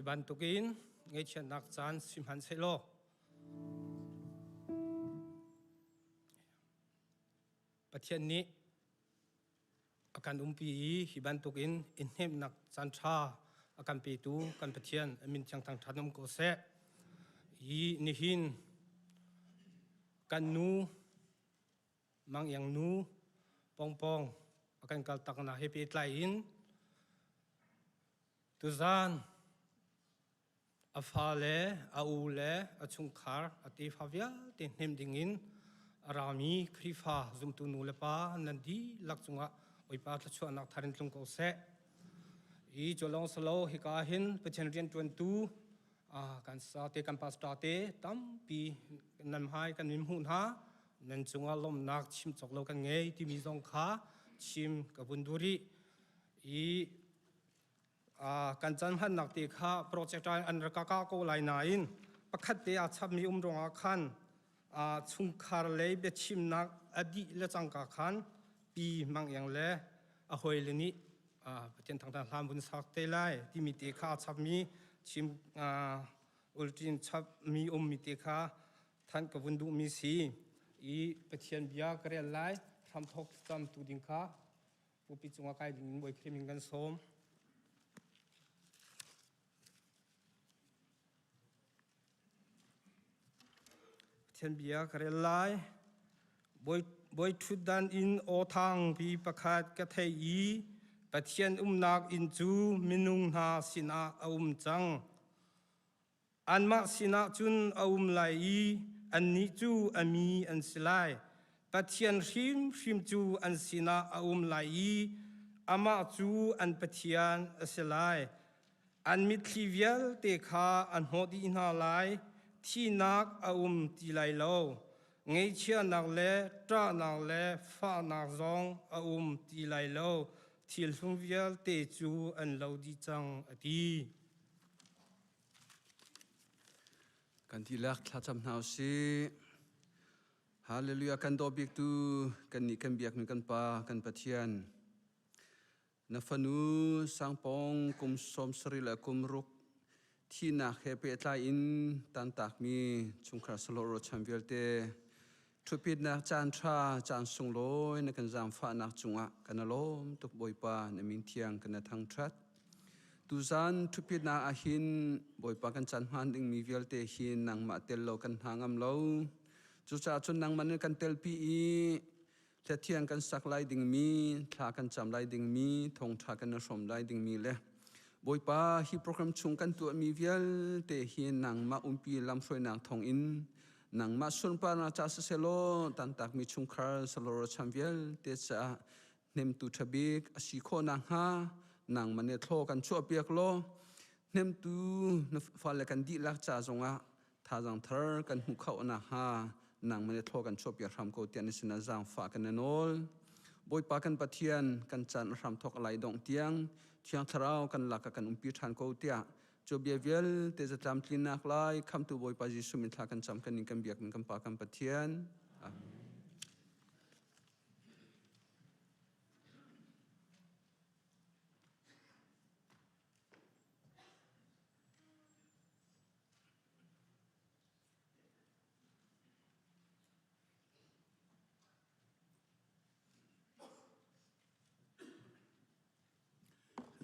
bantukin ngaihchiatnak caan si hmanhsehlaw Pathian nih a kan umpi i hi bantukin i hnemhnak caan ṭha a kan petu kan Pathian a min thiang thangṭhat um ko seh. Hi nihin kan nu Mang Iang nu Pongpong a kan kal taknak he pehtlai in tuzaan A fale, a u le a chungkhar, a tefa vialte hnemh dingin a rami Khrihfa zumtu nu le pa nan dihlak cungah Bawipa thluachuahnak thar in tlung ko seh. Hi cu lawng silo hika hin Pathian rianṭuantu kan sa te kan pastor te tampi nan hmai kan min hmuh hna nan cungah lawmhnak chim cawk lo kan ngei timi zong kha chim ka vun duh rih i Kan caan hmannak te kha project an rak ka ko lai nain pakhat te aa chapmi um ruangah khan chungkhar lei biachimnak a dih le cangka khan Pi Mang Iang le a hawile nih Pathian thangthan hlan vun sak te lai timi te kha aa chapmi chim ulṭin chapmi ummi te kha than ka vun duhmi si i Pathian bia ka rel lai hramthok cam tu ding kha Pupi cungah kai ding in Bawi Khrih min kan sawm. Pathian bia ka rel lai. Bawi ṭhutdan in aw thangpi pakhat ka thei i Pathian umnak inn cu minung hna sinah a um cang. Anmah sinah cun a um lai i annih cu a mi an si lai. Pathian hrimhrim cu an sinah a um lai i amah cu an Pathian a si lai. An mitthli vialte kha a hnawh dih hna lai. Thihnak a um ti lai lo. Ngaihchiahnak le ṭahnak le fahnak zong a um ti lai lo. Thil hlun vialte cu an lo dih cang, a ti. Kan dihlak thlacam hna usih. Hallelujah kan daw bik tu kan nih kan biakmi kan Pa kan Pathian. Na fanu sangpong kum 70 le kum ruk thinak he pehtlai in tantakmi chungkhar salawh rochan vialte Ṭhutpitnak caan ṭha caan sunglawi na kan zaangfahnak cungah kan i lawm tuk Bawipa na min thiang kan na thangṭhat. Tuzaan ṭhutpitnak ah hin Bawipa kan caan hmaan dingmi vialte hi nangmah tel lo kan hna ngam lo. Cucaah cun nangmah nih kan telpi i hlathiang kan sak lai dingmi, thla kan cam lai dingmi, thawngṭha kan i hrawm lai dingmi le Bawipa hi program chung kan tuahmi vialte hi nangmah umpi lamhruainak thawngin Nangmah sunparnak ca siselaw tantakmi chungkhar salor chan vialte caah hnemtu ṭha bik a si khawh nakhnga nangmah nih thlaw kan chuahpiak law hnemtu na fale kan dihlak ca zongah thazaang thar kan hmuh khawh nakhnga nangmah nih thlaw kan chuahpiak hram ko tiah na sinah zaangfah kan i nawl. Bawipa kan Pathian kan caan a hram thawk a lai dongh tiang Thiang Thlarau kan lakah kan umpi ṭhan ko tiah Cu bia vialte zatlam tlinnak lai khamtu Bawipa Jesuh min thla kan cam kan in kan biak kan Pa kan Pathian. Amen.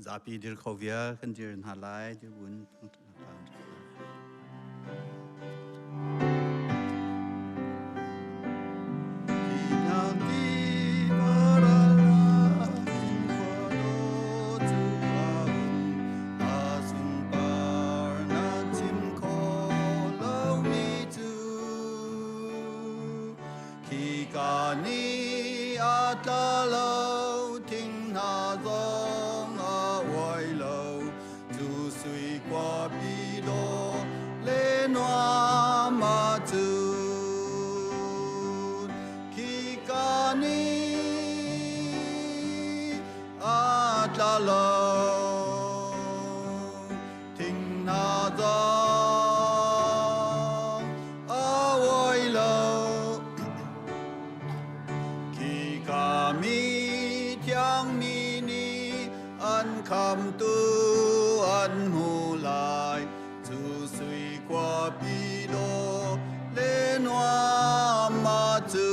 Zapi dir kho vial kan dir hna lai dir bun. Khika ni a tla lo thing hna zong a uai lo cu sui khuapi dawh le nuam ahcun khika ni a tla lo thing hna zong a uai lo Khika mi thiangmi nih an khamtu an hmu lai. khuapi dawh le nuam ahcun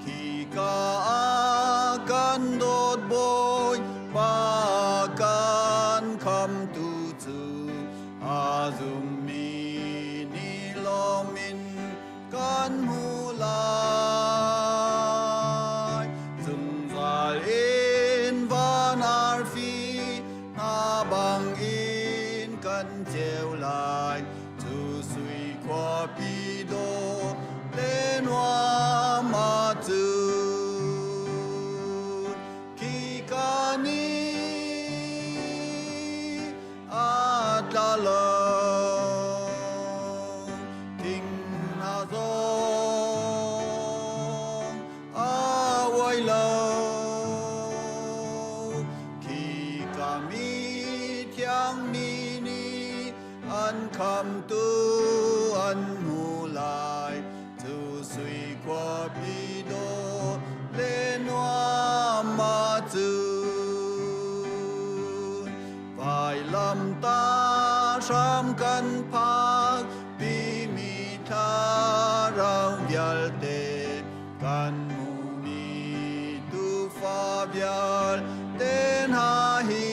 khika ah kan dawt Bawipa kan khamtu cu a zummi nih lawm in kan hmu lai. Zungzal in van arfi hna bangin kan ceu lai. Cu sui khuapi dawh le nuam ahcun khika ni a tla lo. Thing hna zong a uai lo. Khika mi thiang mi nih an khamtu an hmu lai. Cu sui khuapi dawh le nuam ahcun Vailamta hram kan phak timi thlarau vialte kan hmuhmi tuufa vialte hna hi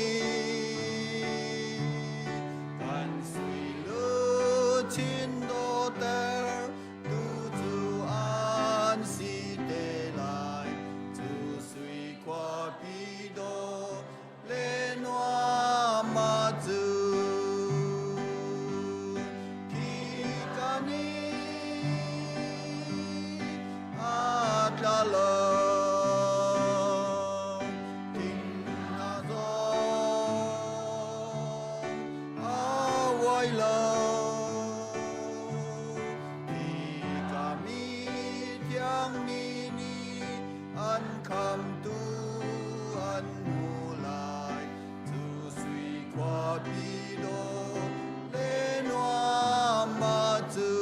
kan sui luchin dawter tu cu an si te lai cu sui khuapi dawh le nuam ahcun khi ka ni a tla lo thing hna zong a uai lo khi ka mi thiang mi nih an khamtu an hmu lai cu sui khuapi dawh le nuam ahcun.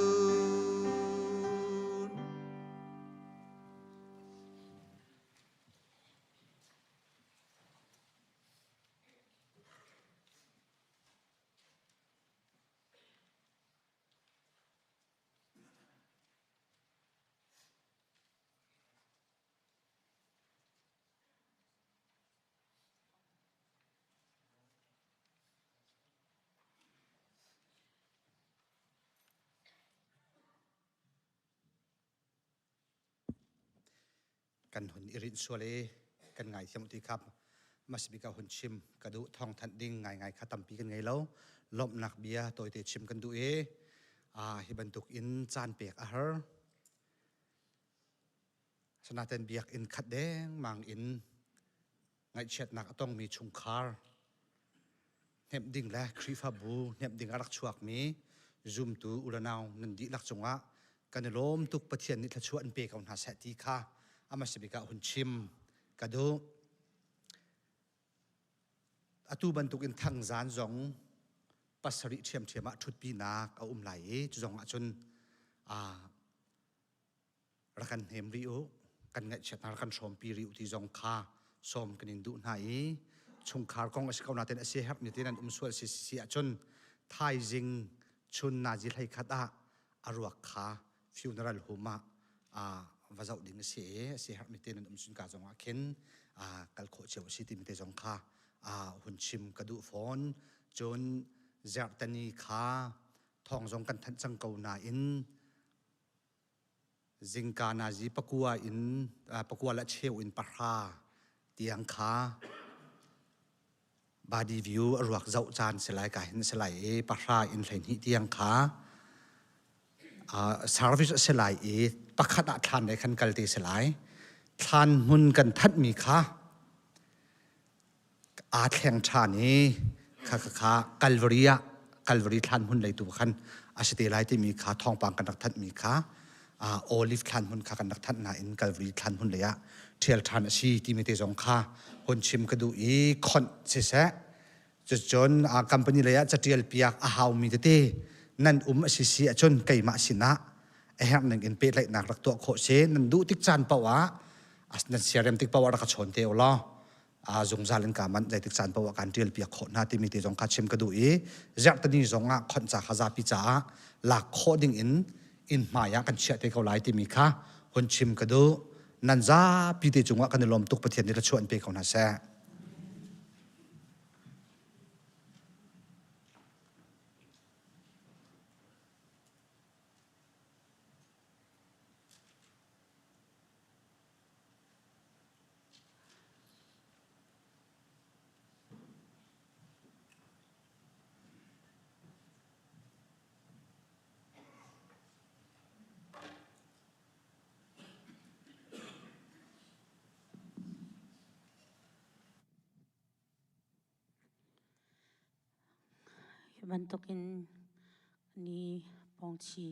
Kan hun i rinh sual i kan ngaithiam ti kha masbik ah hun chim ka duh. Thawng thanh ding ngaingai kha tampi kan ngei lo. Lawmhnak bia tawite chim kan duh i hi bantuk in caan pek a har. Sanaten biakinn khat dengmang in ngaihchiatnak a tongmi chungkhar hnemh ding le Khrihfabu hnemh ding a rak chuakmi zumtu ulanau nan dihlak cungah kan i lawm tuk. Pathian nih thluachuah an pe ko hna seh ti kha a hmasa bik ah hun chim ka duh. Atu bantukin thangzan zong pasarih ṭhiamṭhiam ah ṭhutpinak a um lai i cu zong ah cun rak kan hnem rih u, kan ngaihchiatnak rak kan hrawmpi rih u ti zong kha sawm kan in duh hna i chungkhar kong a si ko nain a si herhmi te nan um sual si si ahcun thaizing chun nazi hlei khat ah a ruak kha funeral home ah va zoh ding a si i a si herhmi te nan um sun ka zong ah khin kal khawh cio a si timi te zong kha hun chim ka duh fawn. Cun zerhtani kha thawng zong kan thanh cang ko nain zingka nazi pakua in pakua le cheu in pahra tiang kha body view a ruak zoh caan si lai ka hin si lai i pahra in 12 tiang kha service a si lai i pakhat ah thlan lei khan kal te si lai. Thlan hmun kan thanh mi kha aa thleng ṭhan i kha kha kha Calvary ah Calvary thlan hmun lei tu khan a si te lai timi kha thawngpang kan rak thanhmi kha Olive thlan hmun kha kan rak thanh nain Calvary thlan hmun lei ah ṭhial ṭhan a si timi te zong kha hun chim ka duh i khonh siseh cucun company lei ah catial piak a haumi tete nan um a si si ahcun keimah sinah a herh ning in pehtlaihnak rak tuah khawh si. Nan duh tik caan paoh ah nan siarem tik paoh ah rak ka chawn te u law. A zungzal in ka manh zeitik caan paoh ah kan ṭial piak khawh hna timi te zong kha chim ka duh i zarhteni zong ah khonh ca kha zapi caah lak khawh ding in inn hmai ah kan chiah te ko lai timi kha hun chim ka duh. Nan zapi te cungah kan i lawm tuk. Pathian nih thluachuah in pe ko hna seh. Hi bantukin ni pawngchi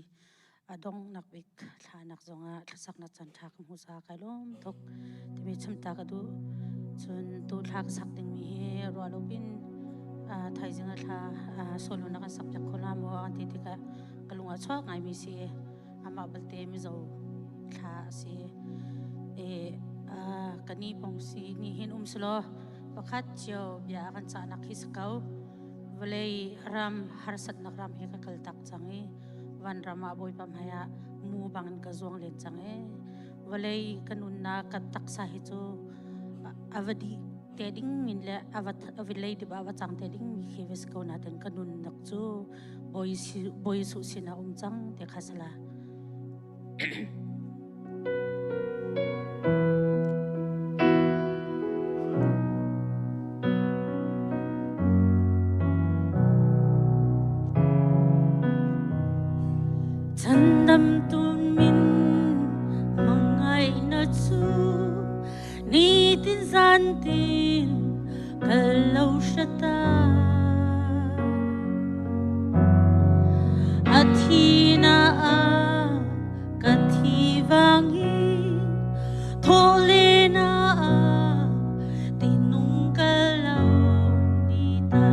a donghnak bik thlanak zongah thlasaknak caan ṭha ka hmu caah kai lawm tuk timi chimta ka duh. Cun tu thla ka sak dingmi hi ruah lo pin thaizing ah thla solo na kan sak piak kho la maw an ti tikah ka lung a chuak ngaimi si. Amah balte Mizo thla a si. Ka ni pawngsi nih hin um selaw pakhat cio bia a kan cahnak hi si ko. Vawlei ram harsatnak ram he ka kal tak cang i vanram ah Bawipa hmai ah mu bangin ka zuang len cang e. Vawlei ka nunnak ka taksa hi cu a va dih te ding min le a va lei dip ah va cang te ding mi khi va si ko nain ka nunnak cu Bawi Jesuh sinah um cang te kha sala. Chandam tun min mangai na chu ni tin zan tin kal lo shata athina a kathi vangi thole na a tinung kalau ni ta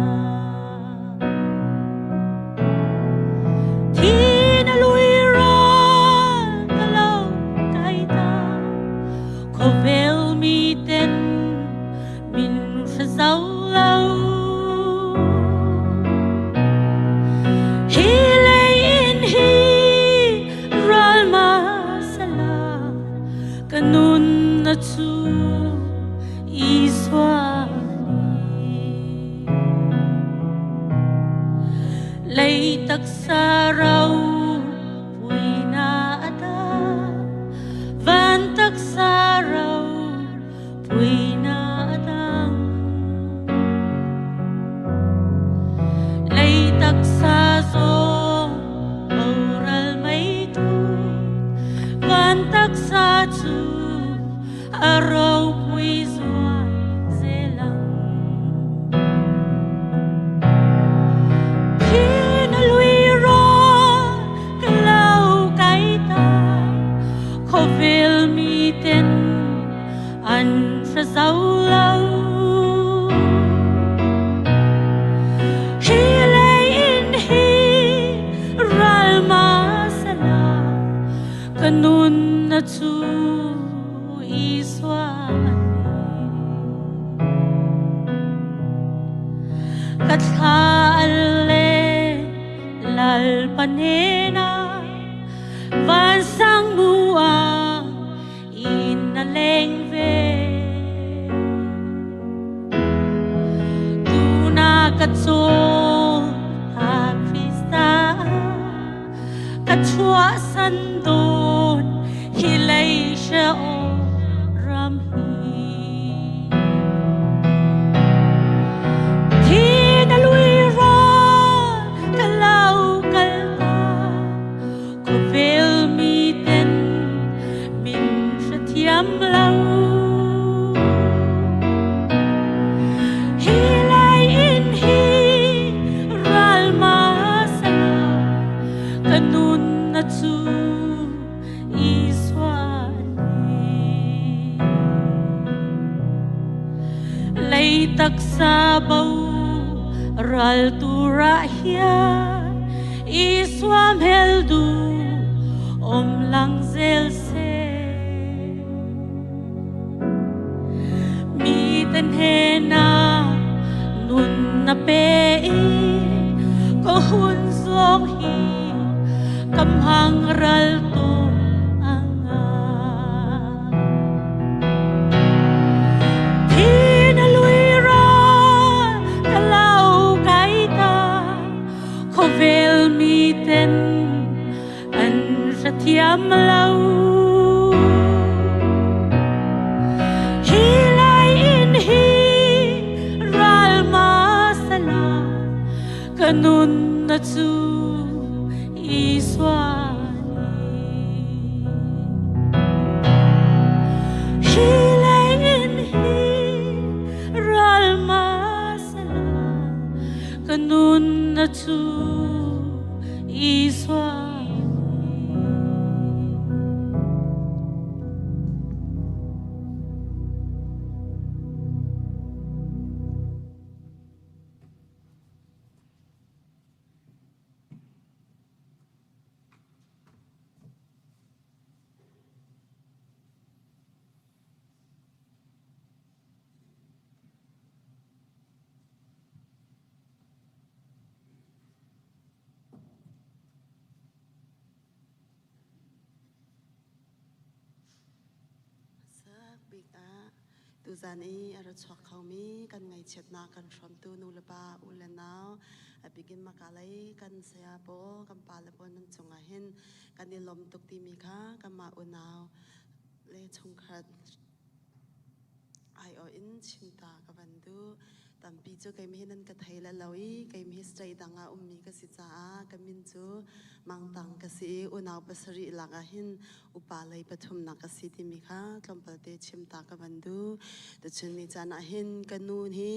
thi na lui ra kalau kai ta khawvel mi ten min hre zo lo hi lei in hi ral ma sala ka nun na chu Isua lei taksa rau pui na ata van taksa rau pui na adang lei taksa zong boral mei tu van taksa chu a ropui zual zelang Khi na lui ro ka lo kai ta khawvel mi ten an hre zo lo Hi lei in hi ral ma sala ka nun na chu Isua ka thla le lal panena van sang mua in na leng ve tu na ka chaw ta Krista ka chua san don hi lei she o ram hi Thi na lui ra ka lau kal ta khawvel mi ten min hrethiam lo Hi lai in hi ral ma sala ka nun na chu Isua ni lei taksa bo ral tu ra hian Isua hmel du om lang zel se mi ten hnenah nun na pe i ka hun zong hi kam hang ral tu anga. Thi na lui ra ka lau kai ta khawvel mi ten an hrethiam lo. Hi lai in hi ral ma sala ka nun na cu Isua Hi lai in hi ral ma sala ka nun na cu Isua. Sak bik ah tuzan i a ra chuak khomi kan ngaihchiatnak kan hrawmtu nu le pa u le nau a bikin makalei kan saya pawl kan pa le pawl nan cungah hin kan i lawm tuk timi kha kanmah unau le chungkhat aiawh in chimta ka van duh. Tampi cu keimah hi nan ka thei le lo i keimah hi state dang ah ummi ka si caah ka min cu Mangtang ka si i unau pasarih lak ah hin upa lei pathumnak ka si timi kha tlawmpal te chimta ka van duh. Tuchun ni caan ah hin ka nu hi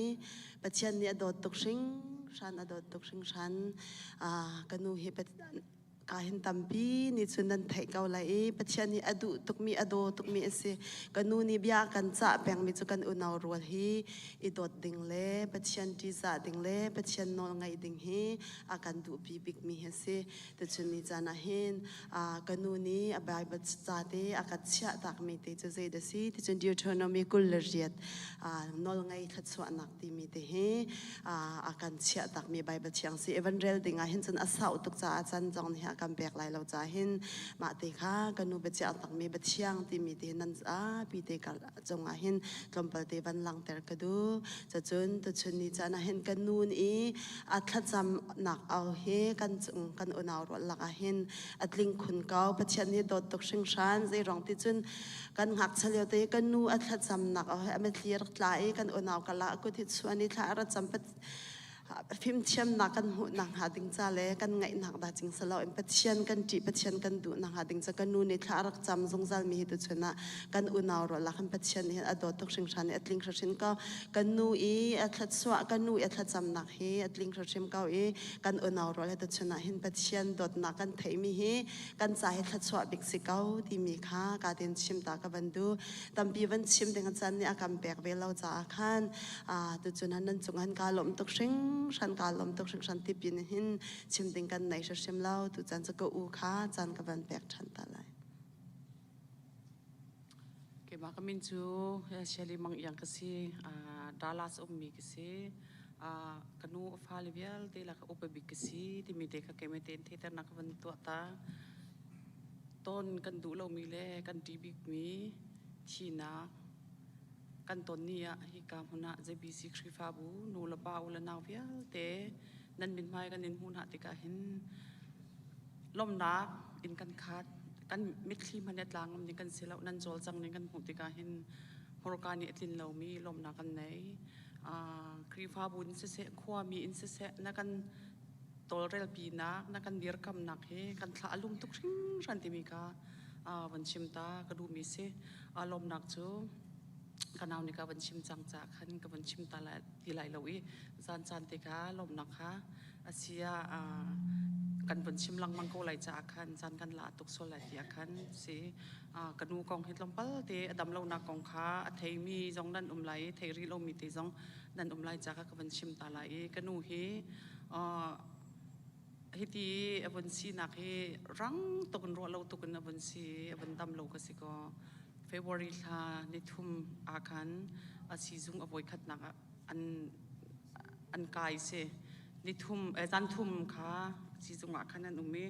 Pathian nih a dawt tuk hringhran a dawt tuk hringhran. Ka nu hi Ka hin tampi nih cun nan theih ko lai i Pathian nih a duh tukmi a daw tukmi a si. Ka nu nih bia a kan cah pengmi cu kan unau rual hi i dawt ding le Pathian ṭihzah ding le Pathian nawl ngaih ding hi a kan duhpi bikmi hi a si. Tuchun ni caan ah hin ka nu nih a Bible ca te a ka chiah takmi te cu zei dah si ti cun Deuteronomy 28 nawl ngei thluachuahnak timi te hi a kan chiah takmi Bible thiang si Evan rel ding ah hin cun a sau tuk caah can zong nih a kan pek lai lo caah hin mah te kha ka nu biachiah takmi biathiang timi te nan zapi te kar cungah hin tlawmpal te van langter ka duh cacun tuchun ni caan ah hin kan nun i a thlacam nak au hi kan cung kan unau rual lak ah hin a tling khun ko Pathian nih dawt tuk hringhran zei rong ti cun kan ngakchia lio te kan nu a thlacamnak a mitthli rak tla i kan unau kala kut hi chuan i thla a ra cam fimthiamnak kan hmuhnak hnga ding ca le kan ngaihnak dah cing salo in Pathian kan ṭih Pathian kan duhnak hnga ding ca kan nu nih thla a rak cam zungzal mi hi tu chun ah kan unau rual ah khan Pathian nih a dawt tuk hringhran i a tling hrimhrim ko kan nu i a thluachuah kan nu i a thlacamnak hi a tling hrimhrim ko i kan unau rual he tu chun ah hin Pathian dawtnak kan theihmi hi kan ca hi thluachuah bik si ko timi kha ka tin chim ta ka van duh tampi van chim ding caan nih a kan pek ve lo caah khan tucun han nan cung han ka lawm tuk hringhran ka lawm tuk hringhran tipin hin chim ding kan nei hrim lo tu caan cu ka u kha caan ka van pek than ta lai. Keimah ka min cu Shelly Mang Iang ka si. Dallas ummi ka si. Ka nu a fale vialte la ka upa bik ka si timi te kha keimah tein theihternak ka van tuah ta. Ton kan duh lomi le kan ṭih bikmi thihnak kan ton ni ah hika hmun ah JBC Khrihfabu nu le pa u le nau vialte nan mithmai kan in hmuh hna tikah hin lawmhnak in kan khat. Kan mitthli hmanh a tlang ning kan si lo nan cawlcang ning kan hmuh tikah hin hmurka nih a tlin lomi lawmhnak kan nei. Khrihfabu in siseh, khuami in siseh, na kan tawlrelpinak, na kan dirkamnak hi kan thla a lum tuk hringhran timi kha van chim ta ka duhmi si. Lawmhnak cu ka nau nih ka van chim cang caah khan ka van chim ta lai, ti lai lo i zan caan te kha lawmhnak kha a si ah kan vun chim lengmang ko lai caah khan caan kan la tuk sual lai tiah khan si. Ka nu kong hi tlawmpal te a dam lonak kong kha a theimi zong nan um lai i thei rih lomi te zong nan um lai caah ka van chim ta lai i ka nu hi hiti a vun sinak hi rang tuk in ruah lo tuk in a vun si a vun dam lo ka si kaw. February thla nithum ah khan a siizung a voikhatnak ah an an kai si. Nithum zanthum kha siizung ah khan an um i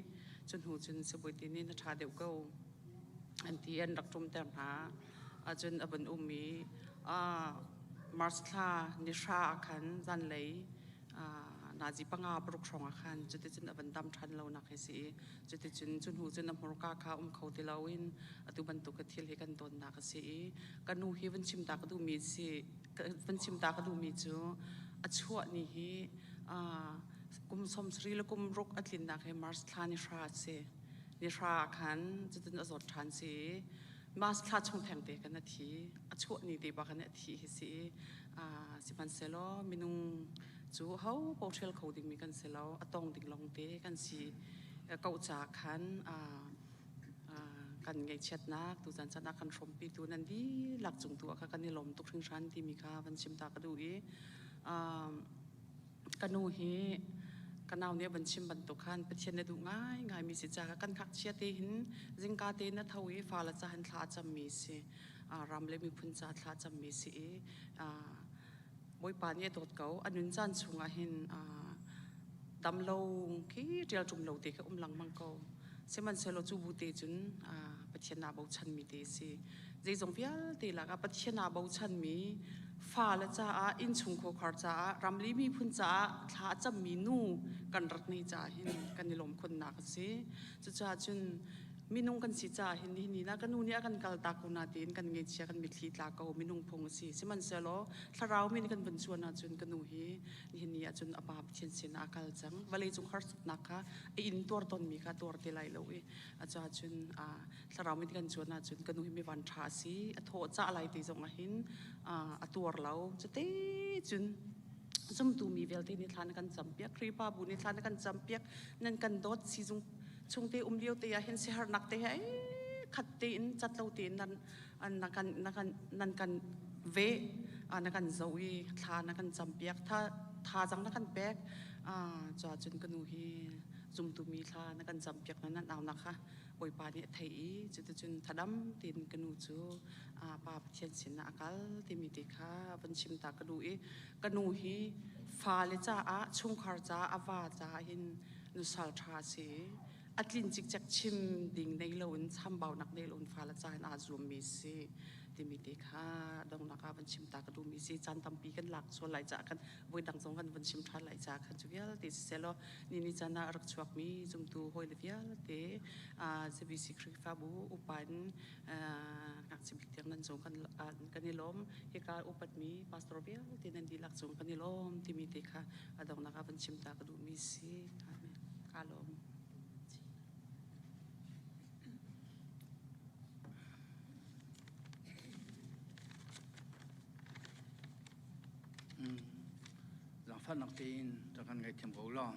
cu hnu cun sibawi te nih na ṭha deuh ko an ti an rak ṭumter hna. Ahcun a van um i March thla nihra ah khan zanlei nazi panga paruk hrawng ah khan cuticun a van dam ṭhan lo nak hi si i cuticun cu hnu cun a hmurka kha um kho ti loin atu bantuk ka thil hi kan tonnak a si i ka nu hi van chim ta ka duhmi si van chim ta ka duhmi cu a chuah ni hi kum 70 le kum ruk a tlinnak hi March thla ni hra a si ni hra ah khan cutin a zawt ṭhan si i March thla chung thengte kan a thi a chuah ni te bak in a thi hi si sihmanhsehlaw minung cu ho paoh hrial kho dingmi kan si lo a tong ding lawng te kan si ko ca khan kan ngaihchiatnak tuzan chan ah kan hrawmpitu nan dihlak cung tu ah kha kan i lawm tuk hringhran timi kha van chim ta ka duh i ka nu hi ka nau nih a van chim bantuk khan Pathian na duh ngaingai mi si ca kan ngakchia te hin zingka te na tho i fale ca hin thla a cammi si ram le miphun ca thla a cammi si i Bawipa nih a dawt ko a nun caan chungah hin dam lo khi ṭial ṭum lo te khi um lengmang ko sihmanhsehlaw cu bu te cun Pathian aa bochanmi te si zeizong vialte lakah Pathian aa bochanmi fale caah innchungkhar caah ramli miphun caah thla a cammi nu kan rak nei caah hin kan i lawm khunnak a si cucaah cun minung kan si caah hin nihin ni na ka nu nih a kan kal tak ko na tiin kan ngeichia kan mitthli tla ko minung phung a si sihmanhsehlaw thlarau min kan vun chuan ahcun ka nu hi nihin ni ahcun a pa Pathian sin ah a kal cang vawlei cung harsatnak kha a in tuar tonmi kha tuar ti lai lo i a caah cun thlarau min kan chuan ahcun ka nu hi mi van ṭha a si a thawh cah lai ti zong ah hin a tuar lo cute cun zumtu mi vialte nih thla na kan campiak Khrihfabu nih thla na kan campiak nan kan dawt sizung chungte um lio te ah hin siaherhnak te he khat tein cat lo tein nan na kan na kan nan kan ve na kan zoh i thla na kan campiak tha thazang na kan pek cua cun ka nu hi zumtu mi thla na kan campiak na nan aunak kha Bawipa nih a theih i cuticun thadam tein ka nu cu Pa Pathian sinah a kal timi te kha van chim ta ka duh i ka nu hi fale caah chungkhar caah a va caah hin nusal ṭha a si i a tlin cikcek chim ding nei loin chambaunak nei loin fale caah hin aa zuammi si timi te kha donghnak ah van chim ta ka duhmi si caan tampi kan lak sual lai caah kan voi dang zong kan van chim ṭhan lai caah khan cu vialte siselaw ni ni caan ah a rak chuakmi zumtu hawile vialte ZBC Khrihfabu upa in ngakchia bik tiang nan cung kan i lawm. Hika upatmi pastor vialte nan dihlak cung kan i lawm timi te kha a donghnak ah van chim ta ka duhmi si. Amen. Ka lawm. Zaangfahnak tein rak kan ngaithiam ko law.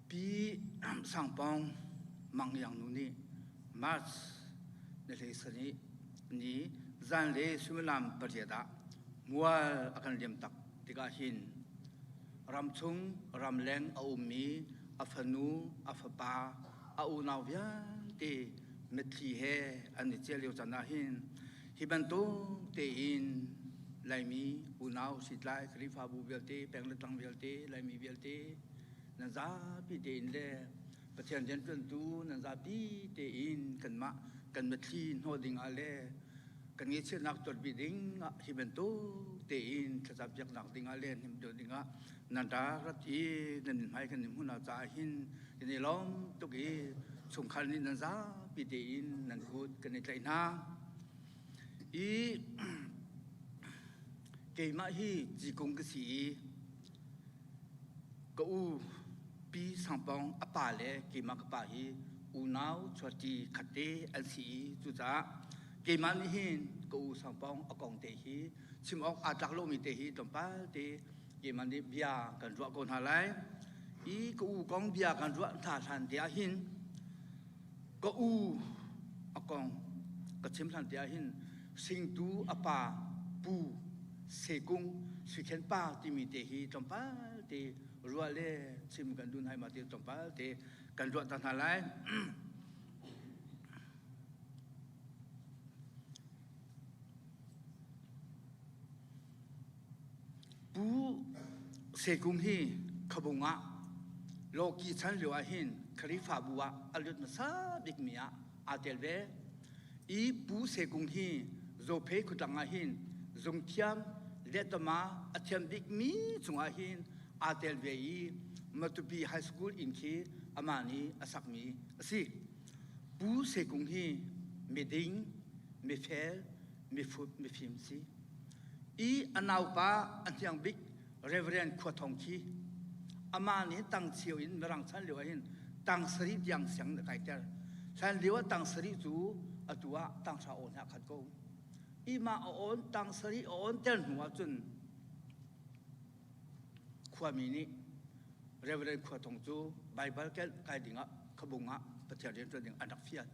Pi Sangpawng Mang Iang nu nih March ni hlei sarih ni zanlei suimilam pariat ah mual a kan liam tak tikah hin ramchung ramleng a ummi a fanu a fapa a unau vialte mitthli he an i ciah lio caan ah hin hi bantuk tein Laimi unau sitlai Khrihfabu vialte peng le tlang vialte Laimi vialte nan zapi tein le Pathian rianṭuantu nan zapi tein kanmah kan mitthli hnawh ding ah le kan ngaihchiatnak tuarpi ding ah hi bantuk tein thlacam piaknak ding ah le hnemtu ding ah nan rak rat i nan hmai kan in hmuhnak caah hin kan i lawm tuk i chungkhar nih nan zapi tein nan kut kan i tlaih hna. I keimah hi cikung ka si i ka u pi Sangpawng a pa le keimah ka pa hi unau chuahṭi khatte an si i cucaah keimah nih hin ka u Sangpawng a kong te hi chim awk aa tlak lomi te hi tlawmpal te keimah nih bia kan ruah ko hna lai. I ka u kong bia kan ruah hna hlan te ah hin ka u a kong ka chim hlan te ah hin singtu a pa pu Sekung Suikhen pa timi te hi tlawmpal te ruah le chim kan dun hai ma te tlawmpal te kan ruah ta hna lai. Sekung hi khabung ah Lawki chan lio ah hin Khrihfabu ah a lut hmasa bikmi ah aa tel ve. I Pu Sekung hi Zophe khutlang ah hin zungthiam lehtama a thiam bikmi chungah hin aa tel ve i Matupi High School inn khi amah nih a sakmi a si. Pu Sekung hi miding, mifel, mifut, mifim si. I a naupa a hniang bik Reverend Khua Thong khi amah nih tang chio in Mirang chan lio ah hin tang sarih tiang siang na kaiter. Hlan lio ah tang sarih cu atu ah tang hra awn he a khat ko. I mah a awn tang sarih a awn ter hnu ah cun khuami nih Reverend Khua Thong cu Baibal kai ding ah khabung ah Pathian rian ṭuan ding an rak fial.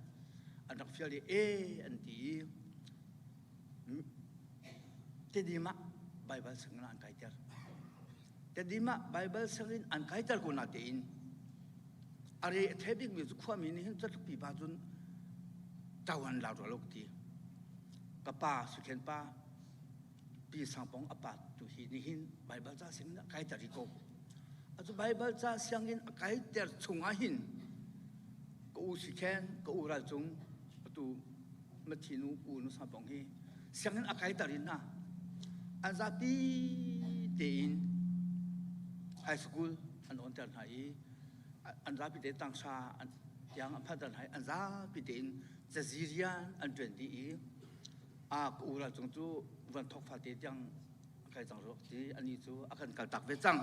An rak fial i e an ti i Tedim ah Baibal sangin an kaiter. Tedim ah Baibal sangin an kaiter ko na tein a re a thei bikmi cu khuami nih hin catluk pipa cun ṭawan lau lo ti. Ka pa Sukhen pa Pi Sangpong a pa tu hi nihin Baibal ca sianginn a kaiter rih ko. Atu Baibal ca sianginn a kaiter chung ah hin ka u Sukhen ka u Ral Cung atu Mathinu u nu Sangpong hi sianginn a kaiter in hna. An zapi tein high school an onter hna i an zapi te tangsa tiang an phanter hna i an zapi tein cazi rian an ṭuan dih i a ka u ral cung cu van thok fate tiang a kai cang ruak ti ani cu a kan kaltak ve cang.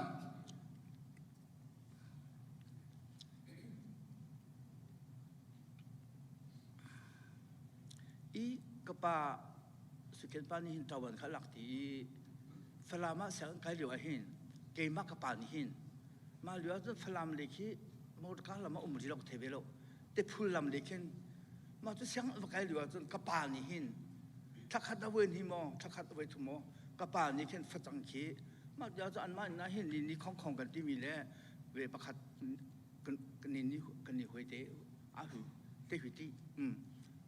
I ka pa Sukhen pa nih hin ṭawan kha lak ti i Falam ah sianginn kai lio ah hin keimah ka pa nih hin mah lio ah cun Falam lei khi motor lam ah um rih lo ka thei ve lo tephul lam lei khin mah cu sianginn va kai lio ah cun ka pa nih hin thlakhat a voi hnih maw thlakhat a voi thum maw ka pa nih khin facang khi mah lio cu anmah inn ah hin ni ni khong khong kan timi le ve pakhat kan ni ni kan ni hoi te a hu te hui ti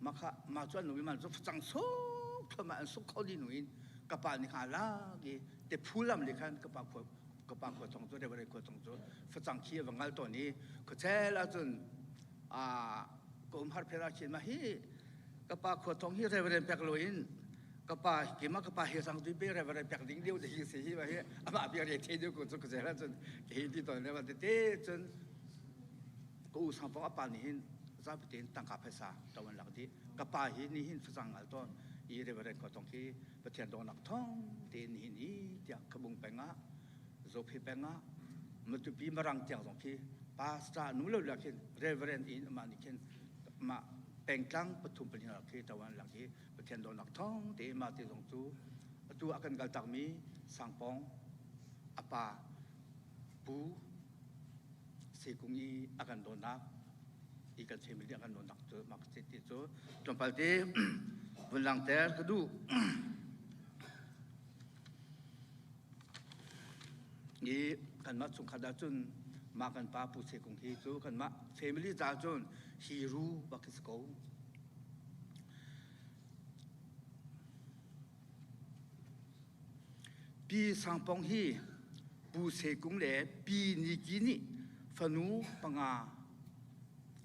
mah kha mah cu an nu ma cu facang suk thluahmah an suk kho di nu in ka pa nih kha lak i te phulam le khan ka pa khua ka pa khua thong cu reverend khua thong cu facang khi a va ngal tawn i khuachel ahcun a ka um har phel ah khin ma hi ka pa khua thong hi reverend pek lo in ka pa keimah ka pa he sang tu pe reverend pek ding deuh hi si hi ma hi amah bia re the deuh ko cu khuachel ahcun hi ti tawn le ma te te cun ka u sangpong a pa nih hin zapi tein tangka phaisa ṭawan lak dih ka pa hi nihin facang ngal tawn i reverend ko tong khi Pathian dawnak thong tein nihin i tiah Khabung peng ah Zophe peng ah Matupi Marang tiang zong khi pastor nu lo la khin reverend in amah nih khin mah pengtlang pathum pali lak khi ṭawan lak i Pathian dawnak thong tein mah te zong cu atu a kan kaltakmi Sangpong a pa Pu Sekung i a kan dawtnak i kan family a kan dawtnak cu mak ti cu tlawmpal te vun langhter ka duh. I kanmah chungkhat ahcun mah kan pa Pu Sekung hi cu kanmah family ca cun hero bak khi si ko. Pi Sangpong hi Pu Se Kung le Pi Ni Ki nih fanu panga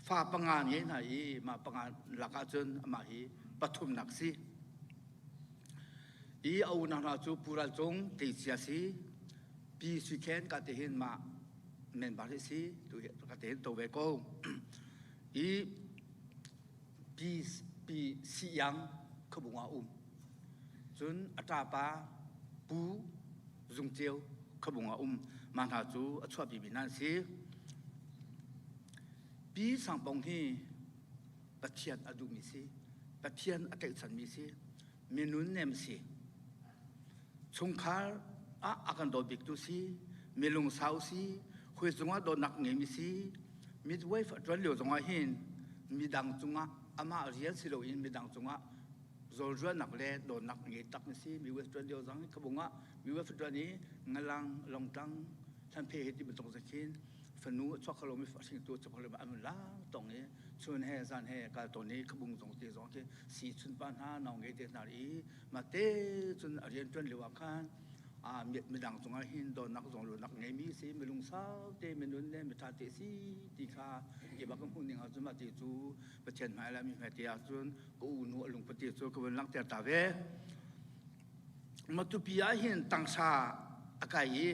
fa panga ngei hna i mah panga lakah cun amah hi pathumnak si. I a unau hna cu Pu Ral Cung Tleicia si, Pi Sui Khen ka te hin mah member hi si, tu hi ka te hin to ve ko. I Pi Pi Si Yang khuabung ah um. Cun a ṭapa Pu Zung Ceu khuabung ah um. Mah hna cu a chuahpimi hna an si. Pi Sangpong hi Pathian a duhmi si. Pathian a tlaihchanmi si. Minun nem si. Chungkhar ah a kan dawt biktu si. Mi lungsau si. Hawi cungah dawtnak ngeimi si. Midwife a ṭuan lio zongah hin midang cungah amah rian si loin midang cungah zawlrualnak le dawtnak ngei tak na si mi west ṭuan lio zong khabung ah mi west ṭuan i ngalang longtlang hlanphe he ti bantuk zakhin fanu a chuak kholo mi hringtu a chuak kholo mi an la tong i chun he zan he kal tawn i khabung zong te zong khi si chun pa hna nau ngei te hna i ma te cun a rian ṭuan lio ah khan. Midang cungah hin dawtnak zong lunak ngeimi si milung sau te minun le mitha te si ti kha ke bak ka hmuh ning ahcun mah ti cu Pathian hmai le mi hmai te ahcun ka u nu a lungput ti cu ka vun langhter ta ve. Matupi ah hin tangsa a kai i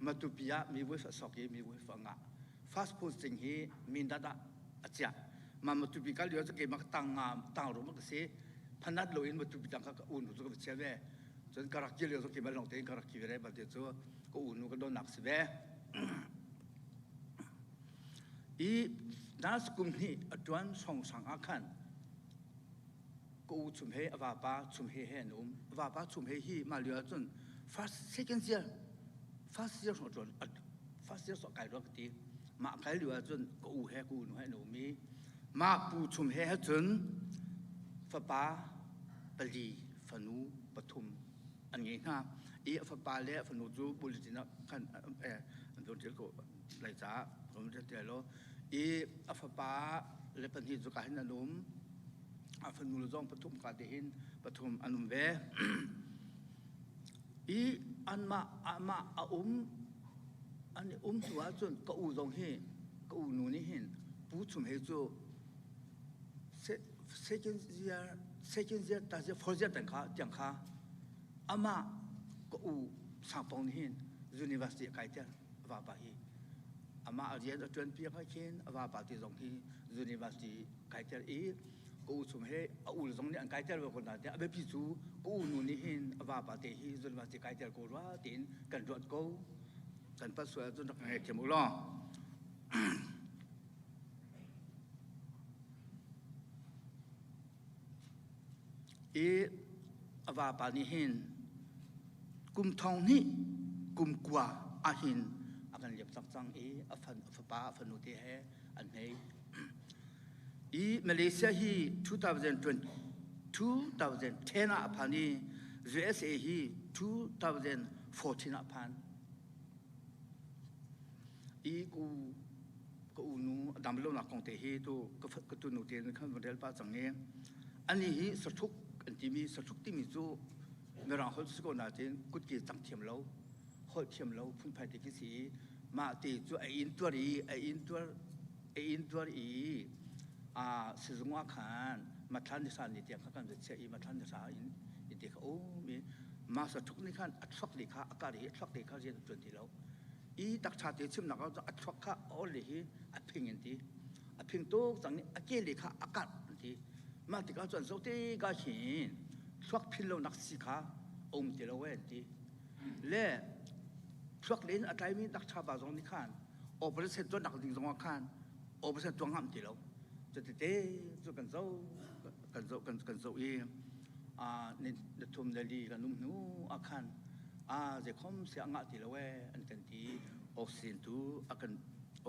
Matupi ah mi voi fa sok i mi voi fa ngah. Fast posting hi mindat ah a chiah. Ma Matupi kal lio cu keimah tang nga tang rum ka si. Phanat lo in Matupi tang kha ka u nu cu ka va chia ve. Cun ka rak ki lio cu keimah lawng tein ka rak ki ve balte cu ka u nu ka donnak si ve. I nas kum hnih a tuan song sang ah khan ka u Chum he a vapa Chum he he an um. A vapa Chum he hi mah lio ahcun first second year first year hrawng ṭuan first year sawh kai rua ka ti. Mah kai lio ahcun ka u he ka u nu he an um i mah pu Chum he cun fapa pali fanu pathum an ngei hna. I a fapa le a fanu cu bulletin ah khan an tuan ṭial ko lai caah kan ṭial lo. I a fapa le pahnih cu ka hin an um. A fanu zong pathum ka te hin pathum an um ve. I anmah amah a um an i um hnu ahcun ka u zong hi ka u nu nih hin pu chum he cu second year second year ta fourth year tiang kha tiang kha amah ka u sangpong nih hin university a kai ter a vapa hi amah a rian a ṭuan piak ah khin a vapa te zong hi university kaiter i ka u chung he a u zong nih an kaiter ve ko nain a biapi cu ka u nu nih hin a vapa te hi university kaiter ko rua tiin kan ruat ko kan pat sual ahcun rak ngei thiam u law i a vapa nih hin kum thong hnih kum kua ahhin a kan liam tak cang i a fapa a fanu te he an hei i Malaysia hi 2020 2010 ah a phan i USA hi 2014 ah a phan i ku ka unu a dam lonak kong te hi tu ka tu nu te khan van rel pa cang i ani hi sathuk an timi sathuk timi cu mirang holh si ko nain kutke cang thiam lo holh thiam lo phunphai te khi si i mah te cu a in tuar i a in tuar a in tuar i a sizung ah khan mathlan ni sa ni tiang kha kan va chiah i mathlan ni sa in i te kha um i mah sathuk nih khan a thluak li kha a kar i a thluak li kha rian a tuan ti lo i takcha te chimnak ah a thluak kha a ol li hi a phing in ti a phing tuk cang i a ke li kha a karh an ti mah tikah cun zo te ka hin thluak phil lo nak si kha a um ti lo e an ti le thluak len a tlaimi takcha pa zong nih khan operation tuah nak ding zong ah khan operation tuah ngam ti lo cutete cu kan zo kan zo kan kan zo i a ni thum le li kan um hnu ah khan a zeikhom si a ngah ti lo e an kan ti oxygen tu a kan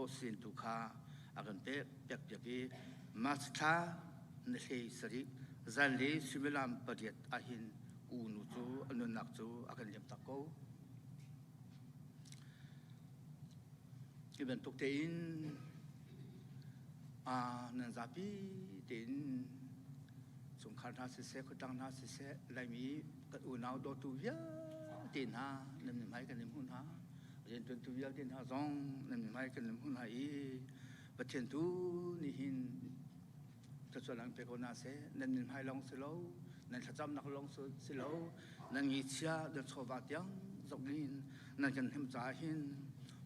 oxygen tu kha a kan pek piak piak i March thla ni hlei sarih zanlei suimilam pariat ahhin u nu cu a nunnak cu a kan liam tak ko. Hi bantuk tein nan zapi tein chungkhar hna siseh, khuatlang hna siseh, Laimi kan unau dawtu vialte hna nan mithmai kan in hmuh hna. Rianṭuantu vialte hna zong nan mithmai kan in hmuh hna i Pathian tu nih hin thluachuah lang pe ko hna seh. Nan mithmai lawng si lo, nan thlacamnak lawng si lo, nan ngichia nan chawva tiang zong in nan kan hnem caah hin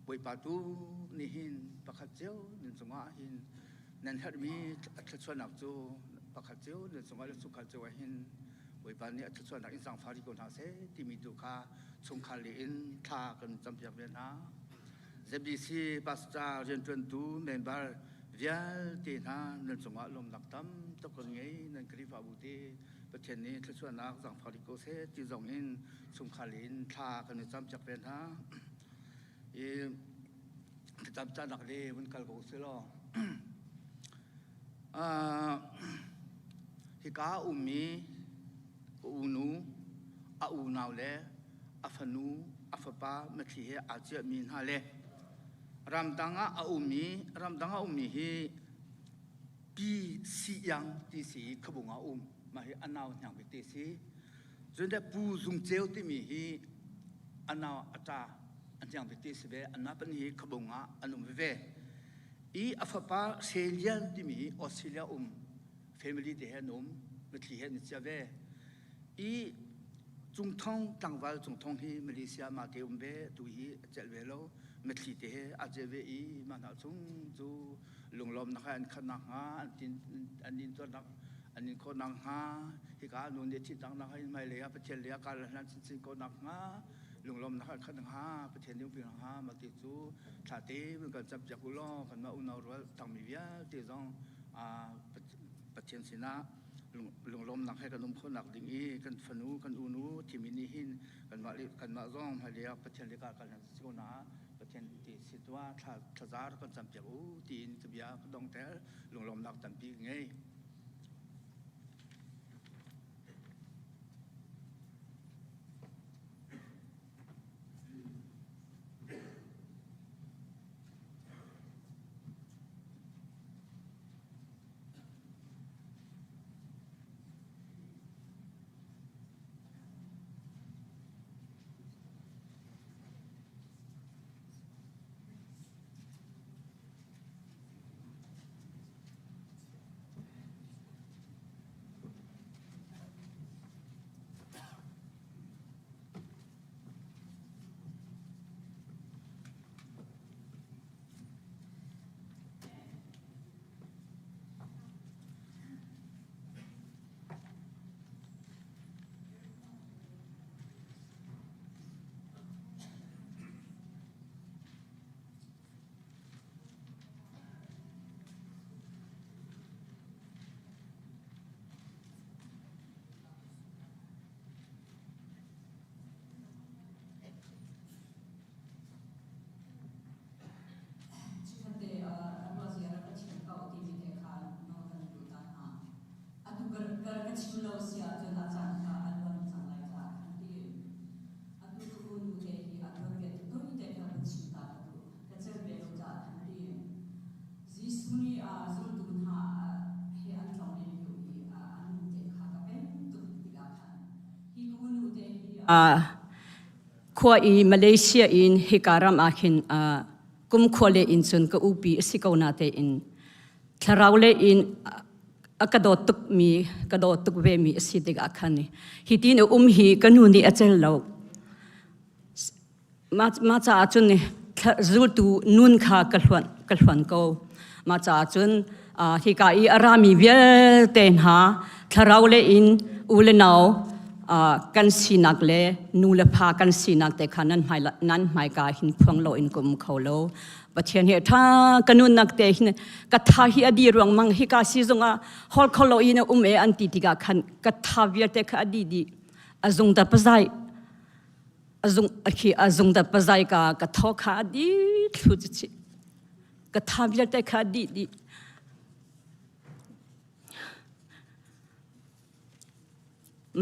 Bawipa tu nih hin pakhat cio nan cungah hin nan herhmi thluachuahnak cu pakhat cio nan cungah le chungkhar cio ah hin Bawipa nih a thluachuahnak in zaangfah rih ko hna seh timi tu kha chungkhar le in thla kan campiak ve hna. ZBC pastor rianṭuantu member vialte hna nan cungah lawmnak tam tuk kan ngei nan Khrihfabu te Pathian nih thluachuahnak zaangfah rih ko seh ti zong in chungkhar le in thla kan i campiak ve hna. I thlacam canak le vun kal ko sih law. Hika a ummi ka unu, a unau le a fanu, a fapa mitthli he aa ciahmi hna le ramdang ah a ummi ramdang ah a ummi hi Pi Si Iang ti si i Khabung ah a um. Mah hi a nau hniang bik ti si. Cun Pu Zung Ceu timi hi A nau a ṭa an hniang tete si ve. An mah pahnih hi khabung ah an um veve. I a fapa Selian timi hi Australia um family te he an um. Mitthli he an i cia ve. I Cungthong tlangval Cungthong hi Malaysia mah te um ve. Tu hi a celh ve lo. Mitthli te he aa ceh ve i mah hna chung cu lunglawmnak he an khat nakhnga an tin an in tuarnak an in khawh nakhnga hika nu nih thihtaknak in hmailei ah Pathian lei ah kar hlan chinchin ko nakhnga lunglawmnak an khat nakhnga Pathian nih umpi nakhnga mah ti cu thla te vun kan campiak u law kanmah unau rual tangmi vialte zong Pathian sinah lunglawmnak he kan um khawhnak ding i kan fanu kan unu thimi nih hin kanmah kanmah zong hmailei ah Pathian lei kar hlan si ko na Pathian ti si tuah thla thlazar kan campiak u tiin ka bia ka dongter lunglawmnak tampi ka ngei. Chikkhatte ah ruahzia rak ka chim ko timi te kha nawl kan duh ta hna. Atu ka ka chim lo si ahcun a caan kha a luan cang lai caah khan tiin atu ka unu te hi a tuanbia tuni te kha vun chim ta ka duh. Ka celh ve lo caah khan tiin Jesuh nih zultu hna he an tlong len lio i a nu te kha ka pem tuk tikah khan hi ka unu te hi Khua i Malaysia in hika ram ah khin kum khua le in cun ka upi a si ko na tein thlarau le in a ka dawt tuk mi ka dawt tuk ve mi a si tikah khan hi tin a um hi ka nu nih a cel lo ma ma caah cun zultu nun kha ka hluan ka hluan ko ma caah cun hika i a rami vialte hna thlarau le in u le nau kan sinak le nu le pa kan sinak te kha nan hmai nan hmaika hin phuang lo in kum kho lo Pathian he tha ka nunnak te hin ka tha hi adi ruang mang hi ka si zong ah hol kho lo in um e an ti tikah khan ka tha vialte kha adi di azung da pazai azung khi azung da pazai ka ka tho kha adi thlu chi ka tha vialte kha di di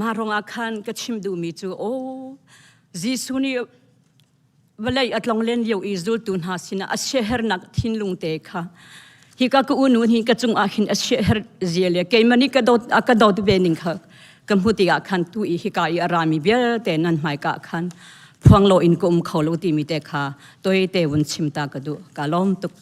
Mah ruangah khan ka chim duhmi cu aw Jesuh nih vawlei a tlonglen lio i zultu hna sinah a siahernak thinlung te kha hika ka unu hi ka cungah hin a siaher zia le keimah nih ka dawt a ka dawt ve ning kha ka hmu tikah khan tu i hika i a rami vialte nan hmaika khan phuang lo in ka um kho lo timi te kha toi te vun chim ta ka duh ka lawm tuk.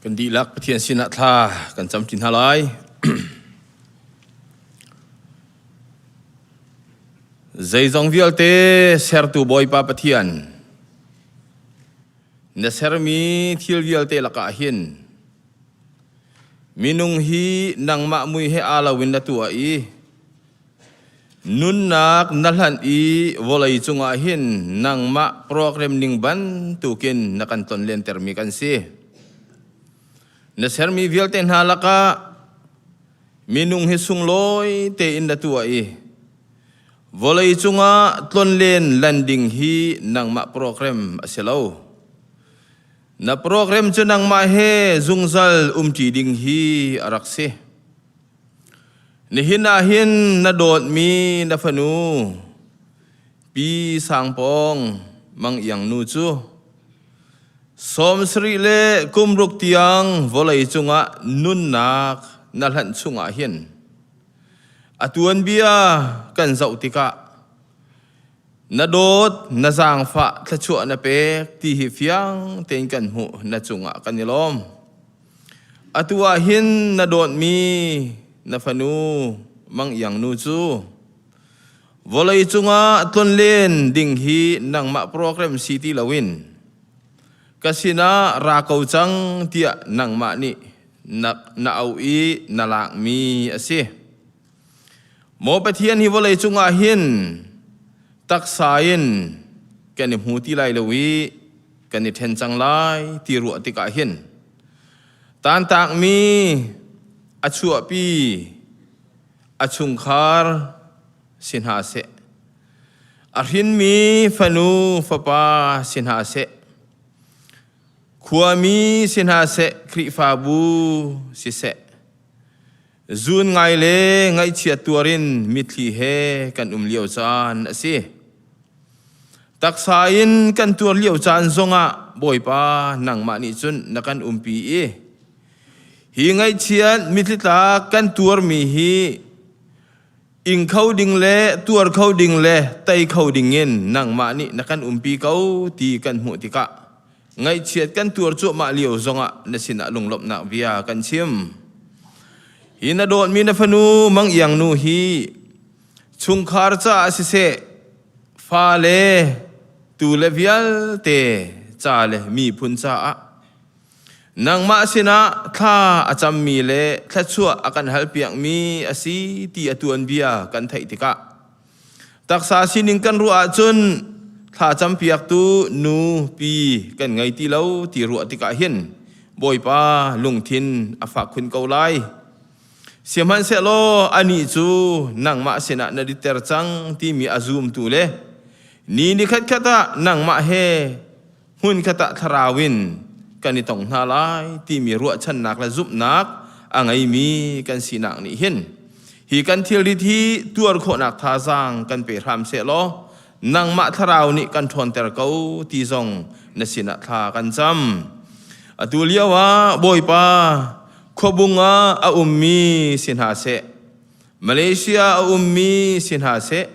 Kan dihlak Pathian sinah thla kan cam ṭi hna lai. Zeizong vialte sertu Bawipa Pathian, na sermi thil vialte lakah hin minung hi nangmah mui he aa lo in na tuah i Nunnak na hlanh i vawlei cungah hin nangmah program ning bantukin na kan tonlentermi kan si. Na sermi vialte hna lakah minung hi sunglawi tein na tuah i vawlei cungah tlonlen landing hi nangmah program a si lo. Na program cu nangmah he zungzal umṭi ding hi a rak si. Nihin ah hin na dawtmi na fanu Pi Sangpawng Mang Iang nu cu 70 le kum ruk tiang vawlei cungah nunnak na hlanh chungah hin a tuanbia kan zoh tikah na dawt na zaangfah thluachuah na pek ti hi fiang tein kan hmuh na cungah kan i lawm. Atu ah hin na dawtmi na fanu Mang Iang nu cu vawlei cungah tlonlen ding hi nangmah program si ti loin ka sinah ra ko cang tiah nangmah nih na, na auh i na lakmi a si. Maw Pathian hi vawlei cungah hin taksa in kan i hmu ti lai lo i kan i ṭhen cang lai ti ruah tikah hin tantakmi a chuahpi a chungkhar si hna seh a hrinmi fanu fapa si hna seh khuami si hna seh Khrihfabu siseh zun ngai le ngaihchiat tuarin mitthli he kan um lio caan a si. Taksa in kan tuar lio caan zongah Bawipa nangmah nih cun na kan umpi i hi ngaihchiat mitthli tlak kan tuarmi hi ing kho ding le tuar kho ding le tei kho ding in nangmah nih na kan umpi ko ti kan hmuh tikah ngaihchiat kan tuar cuahmah lio zongah na sinah lunglawmhnak bia kan chim. Hi na dawtmi na fanu Mang Iang nu hi chungkhar caah siseh fale tu le vialte ca le miphun caah nangmah sinah thla a cammi le thluachuah a kan halpiakmi a si ti a tuanbia kan theih tikah Taksa sining kan ruah ahcun thla campiaktu nu pi kan ngei ti lo ti ruah tikah hin Bawipa lungthin a fak khun ko lai. Sihmanhsehlaw anih cu nangmah sinah na diter cang timi a zumtu le ni ni khatkhat ah nangmah he hmunkhat ah thlarau in kan i tong hna lai timi ruahchannak le zumhnak a ngeimi kan sinak nih hin hi kan thilrit hi tuar khawhnak thazaang kan pe hram sehlaw nangmah thlarau nih kan ṭhawnter ko ti zong na sinah thla kan cam. Atu lio ah Bawipa khuabung ah a ummi si hna seh Malaysia a ummi si hna seh,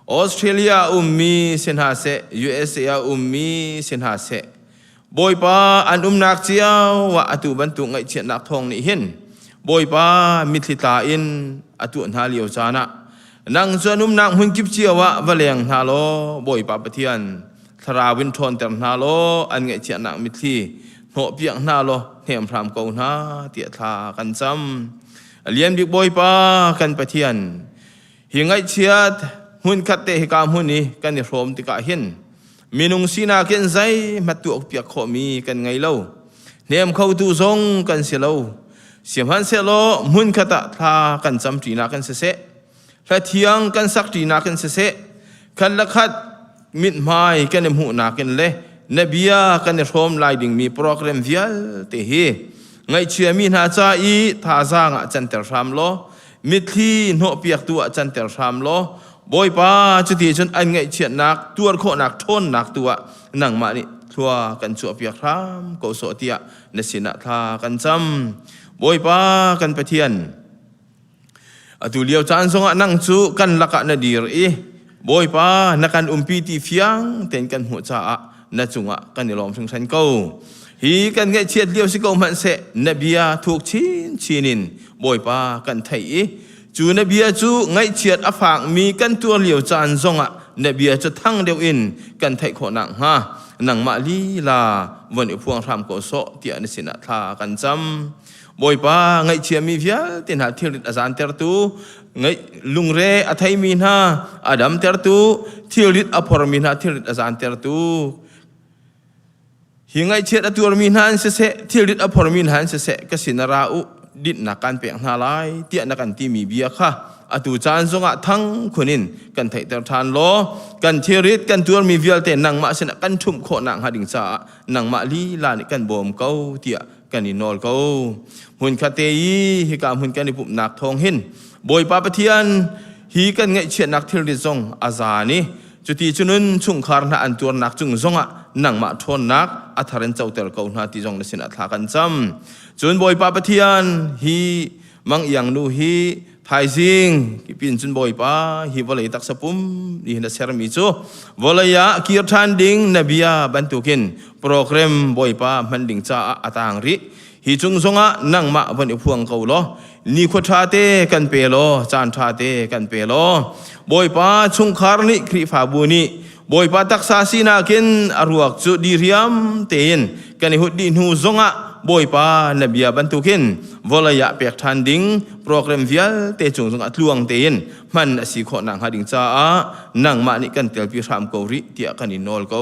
Australia a ummi si hna seh, USA a ummi si hna seh, Bawipa an umnak cio ah atu bantuk ngaihchiatnak thawng nih hin Bawipa mitthli tla in a tuah hna lio caan ah nang cu an umnak hmun kip cio ah va leng hna law Bawipa Pathian thlarau in ṭhawnter hna law an ngaihchiatnak mitthli hnawhpiak hna law hnem hram ko hna tiah thla kan cam. A lian bik Bawipa kan Pathian, hi ngaihchiat hmunkhat te hika hmun i kan i hrawm tikah hin minung sinak in zeihmanh tuahpiak khawhmi kan ngei lo. Hnem khotu zong kan si lo. Sihmanhsehlaw hmunkhat ah thla kan camṭinak in siseh, hla thiang kan sakṭinak in siseh, khat le khat mithmai kan i hmuhnak in le na bia kan i hrawm lai dingmi program vialte hi ngaihchiami hna ca i thazaang ah canter hram law mitthli hnawhpiaktu ah canter hram law Bawipa cuti cun an ngaihchiatnak tuar khawhnak ṭhawnnak tu ah nangmah nih thlua kan chuahpiak hram ko sawh tiah na sinah thla kan cam Bawipa kan Pathian Atu lio caan zongah nang cu kan lakah na dir i Bawipa na kan umpi ti fiang tein kan hmuh caah na cungah kan i lawm hringhran ko. Hi kan ngaihchiat lio si ko hmanhseh na bia thuk chinchin in Bawipa kan theih i cu na bia cu ngaihchiat a fakmi kan tuar lio caan zongah na bia cu thang deuh in kan theih khawh nakhnga nangmah lila von i phuang hram ko sawh tiah na sinah thla kan cam. Bawipa ngaihchiami vialte hna thilrit a zantertu lungre a theimi hna a damtertu thilrit a phormi hna thilrit a zantertu hi ngaihchiat a tuarmi hna an siseh thilrit a phormi hna an siseh ka sin ra u dinhnak kan pek hna lai tiah na kan timi bia kha atu caan zongah thang khun in kan theihter ṭhan law kan thilrit kan tuarmi vialte nangmah sinah kan ṭhumh khawh nakhnga ding caah nangmah lila nih kan bawm ko tiah kan i nawl ko. Hmunkhat te i hika hmun kan i pumhnak thawng hin Bawipa Pathian hi kan ngaihchiatnak thilrit zong a zan i cuti cunun chungkhar hna an tuarnak cung zongah nangmah ṭhawnnak a thar in coter ko hna ti zong na sinah thla kan cam. Cun Bawipa Pathian hi Mang Iang nu hi thaizing pin cun Bawipa hi vawlei taksa pum ni na sermi cu vawlei ah kir ṭhan ding na bia bantukin program Bawipa hman ding caah a tang rih. Hi cung zongah nangmah von i phuang ko law nikhua ṭha te kan pe law caan ṭha te kan pe law Bawipa chungkhar nih Khrihfabu nih Bawipa taksa sinak in a ruak cu diriam tein kan i hut dih hnu zongah Bawipa na bia bantukin vawlei ah pek ṭhan ding program vialte cung zongah tluang tein hman a si khawh nakhnga ding caah nangmah nih kan telpi hram ko rih tiah kan in nawl ko.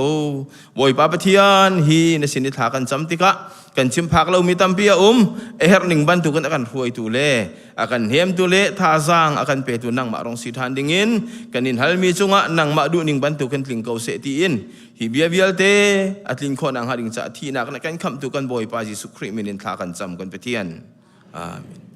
Bawipa Pathian hi na sin i thla kan cam tikah kan chim phak lomi tampi a um a herh ning bantukin a kan hruaitu le a kan hnemtu le thazaang a kan petu nangmah rong si ṭhan dingin kan in halmi cungah nangmah duhning bantukin tling ko seh tiin hi bia vialte a tlin khawh nakhnga ding caah thihnak na kan khamhtu kan Bawipa Jesuh Khrih min in thla kan cam kan Pathian. Amen.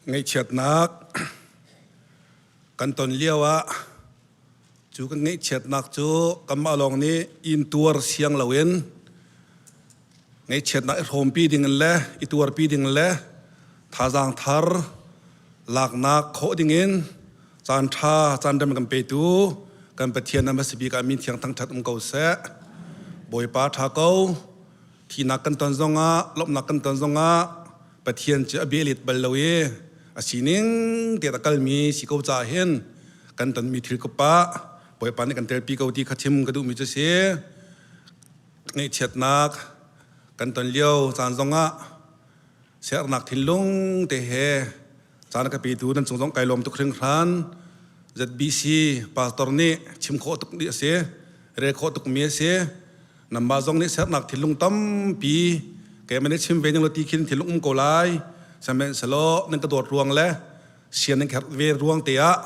Ngaihchiatnak kan ton lio ah cu kan ngaihchiatnak cu kanmah lawng nih in tuar siang loin ngaihchiatnak i hrawmpi ding in le i tuarpi ding le thazaang thar laknak khawh ding in caan ṭha caan rem kan petu kan Pathian na hmasa bik ah min thiang thangṭhat um ko seh. Bawipa ṭha ko. Thihnak kan ton zongah lawmhnak kan ton zongah Pathian cu a bia let bal lo i a sining te a kalmi si ko caah hin kan tonmi thil kip ah Bawipa nih kan telpi ko ti kha chim ka duhmi cu si. Ngaihchiatnak kan ton lio caan zongah siarnak thinlung te he caan ka petu nan cung zong kai lawm tuk hringhran. ZBC pastor nih chim khawh tuk dih a si, rel khawh tuk mi a si. Nanmah zong nih sernak thinlung tampi keimah nih chim ve ning law ti khin thinlung um ko lai. Sihmanhsehlaw nan ka dawt ruang le sian nan kherh ve ruang te ah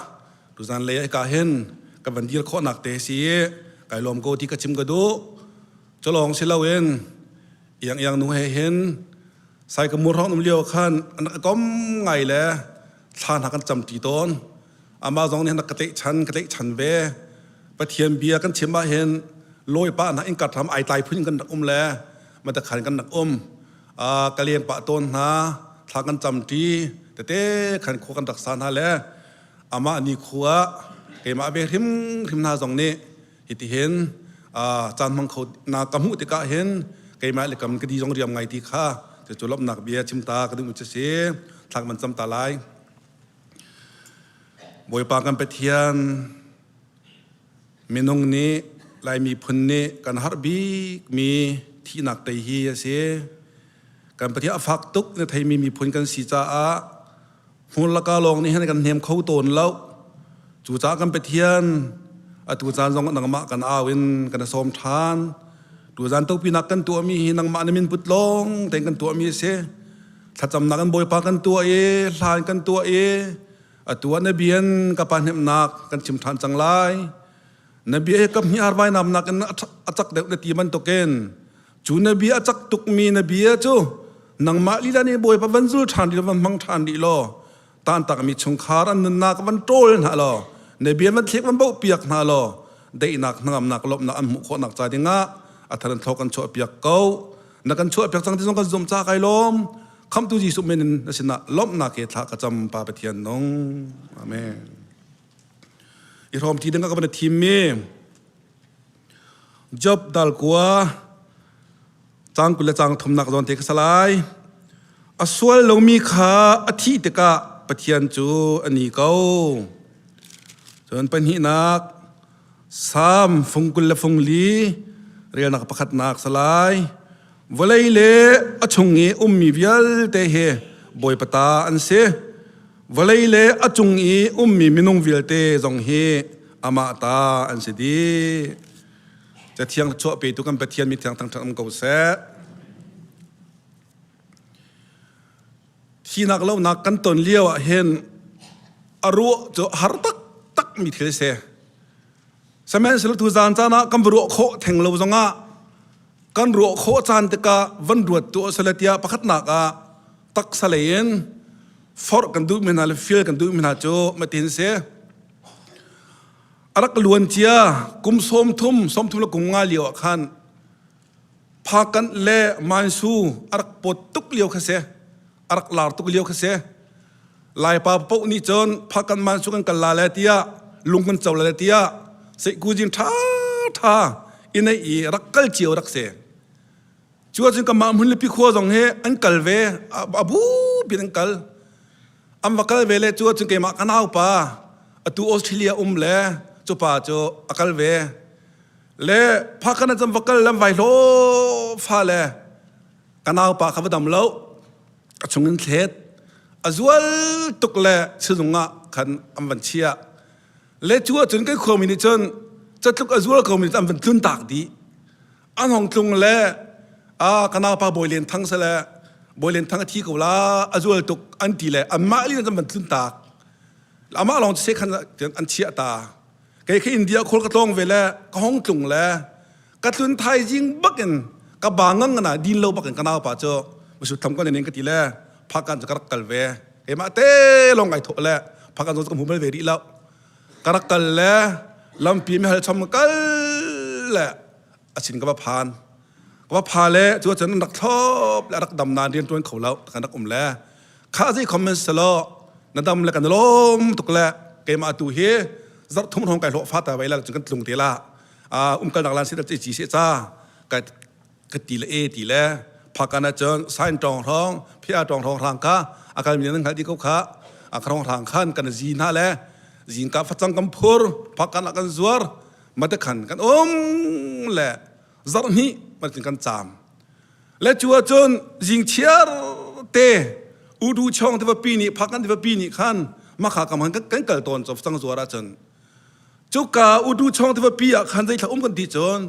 tuzan lei ah hika hin ka van dir khawhnak te si i kai lawm ko ti ka chim ka duh. Culawng si loin iang iang nu he hin sai ka mur hrawng um lio khan an ka kom ngai le thla hna kan cam ṭi tawn. Amah zong nih ka tlaihchan ka tlaihchan ve. Pathian bia kan chim ah hin lawipa hna inn ram ai tlai phun kan rak um le matakhan kan rak um. Ka leng pah tawn hna thla kan cam ṭi tete khan khua kan rak sa hna le amah ni khua keimah ve hrim hrim hna zong nih hitihin caan hmang kho na ka hmuh tikah hin keimah le kam ka di zong riam ngai ti kha cucu lawmhnak bia chim ta ka duh cu si thlak man cam ta lai. Bawipa kan Pathian, minung nih Lai miphun nih kan harh bikmi thihnak tei hi a si. Kan Pathian a fak tuk na theimi miphun kan si caah hmur laka lawng nih hin kan hnem kho tawn lo. Cucaah kan Pathian atu caan zong nangmah kan au in kan sawm ṭhan. Tuzan topinak kan tuahmi hi nangmah na min put lawng tein kan tuahmi a si. Thlacamnak in Bawipa kan tuah i hlan kan tuah i atu ah na bian ka pa hnemhnak kan chim ṭhan cang lai. Na bia hi kam hnih arvai namnak in a cak deuh na ti bantukin cu na bia a cak tukmi na bia cu nangmah lila nih Bawipa van zul ṭhan rih van hmang ṭhan rih law tantakmi chungkhar an nunnak van ṭawl hna law na bia van thlek van boh piak hna law daihnak hnangamnak lawmhnak an hmuh khawhnak ca dingah a thar in thlo kan chuah piak ko na kan chuah piak cang ti zong kan zumh ca kai lawm khamtu Jesuh min in na sinah lawmhnak he thla ka cam pa Pathian nung amen i hrawm ti ding ka van thim mi Job dal kua cang 20 le cang thumnak zawn te ka salai a sual lomi kha a thih tikah Pathian cu a ni ko cun pahnihnak Salm fung 20 le fung li relnak pakhatnak salai vawlei le a chung i ummi vialte hi Bawipa ta an si vawlei le a cung i ummi minung vialte zong hi amah ta an si dih Cathiang chuah petu kan Pathian mi thiang thangṭhat um ko seh. Thinak lonak kan ton lio ah hin a ruah cu har taktak mi thil si. Sihmanhsehlaw tu zan caan ah kan va ruah khawh theng lo zongah kan ruah khawh caan tikah van ruat tu asale tiah pakhatnak ah taksa lei in forh kan duh mi hna le feel kan duh mi hna cu matin si. A rak luan cia kum 30, 30 le kum nga lio ah khan Phakanh le Mansu a rak pawt tuk lio kha si. A rak lar tuk lio kha si. Laipa paoh nih cun Phakanh Mansu kan kal la le tiah lung kan co la le tiah seihkuzin ṭha ṭha i neih i rak kal cio rak si. Cu ahcun kanmah hmunlipi khua zong hi an kal ve, a bupi in an kal. An va kal ve le cu ahcun keimah ka naupa atu Australia um le cu pa cu a kal ve. Le phakhan ah va kal lam vai hlaw fa le ka naupa kha va dam lo. A chung in thlet. A zual tuk le sizung ah khan an van chiah. Le cu ahcun kan khuami nih cun catluk a zual komi nih an van tlun tak dih. An hong tlung le a ka naupa Bawi Len Thang sale Bawi Len Thang a thi ko la a zual tuk an ti le anmah lila an van tlun tak. Amah lawng cu sekhan an chiah ta. Kei khi India khual ka tlawng ve le ka hong tlung le ka tlun thaizing bakin ka ba ngang na din lo bakin ka naupa cu masu tham ko ning ka ti le phakan cu ka rak kal ve. Keimah te lawng kai thawh le phakan zong ka hmu bal ve rih lo. Ka rak kal le lampi mi hal chom ka kal le a sin ka va phan. Ka va pha le cu cun an rak thlop le a rak dam nain rian ṭuan kho lo kan rak um le kha zei comment selaw na dam le kan lawm tuk le keimah tu hi zarh thum hrawng kai hlawh fa ta vai la cun kan tlung te la umkal nak lan si ci ci se ca ka ka ti le e ti le phakan ah cun sain tawng hrawng phia tawng hrawng hrang kha akal mi nan hngal di ko kha a khrong hrang khan kan zi hna le zingka facang kan phur phakan ah kan zuar mate khan kan um le zarh hnih matin kan caam le cu ahcun zing chiar te udu chong te pi nih phakan te pi nih khan makha kam han kan kal tawn cho facang zuar ahcun cuka udu chong te pi ah khan zeithla um kan ti cun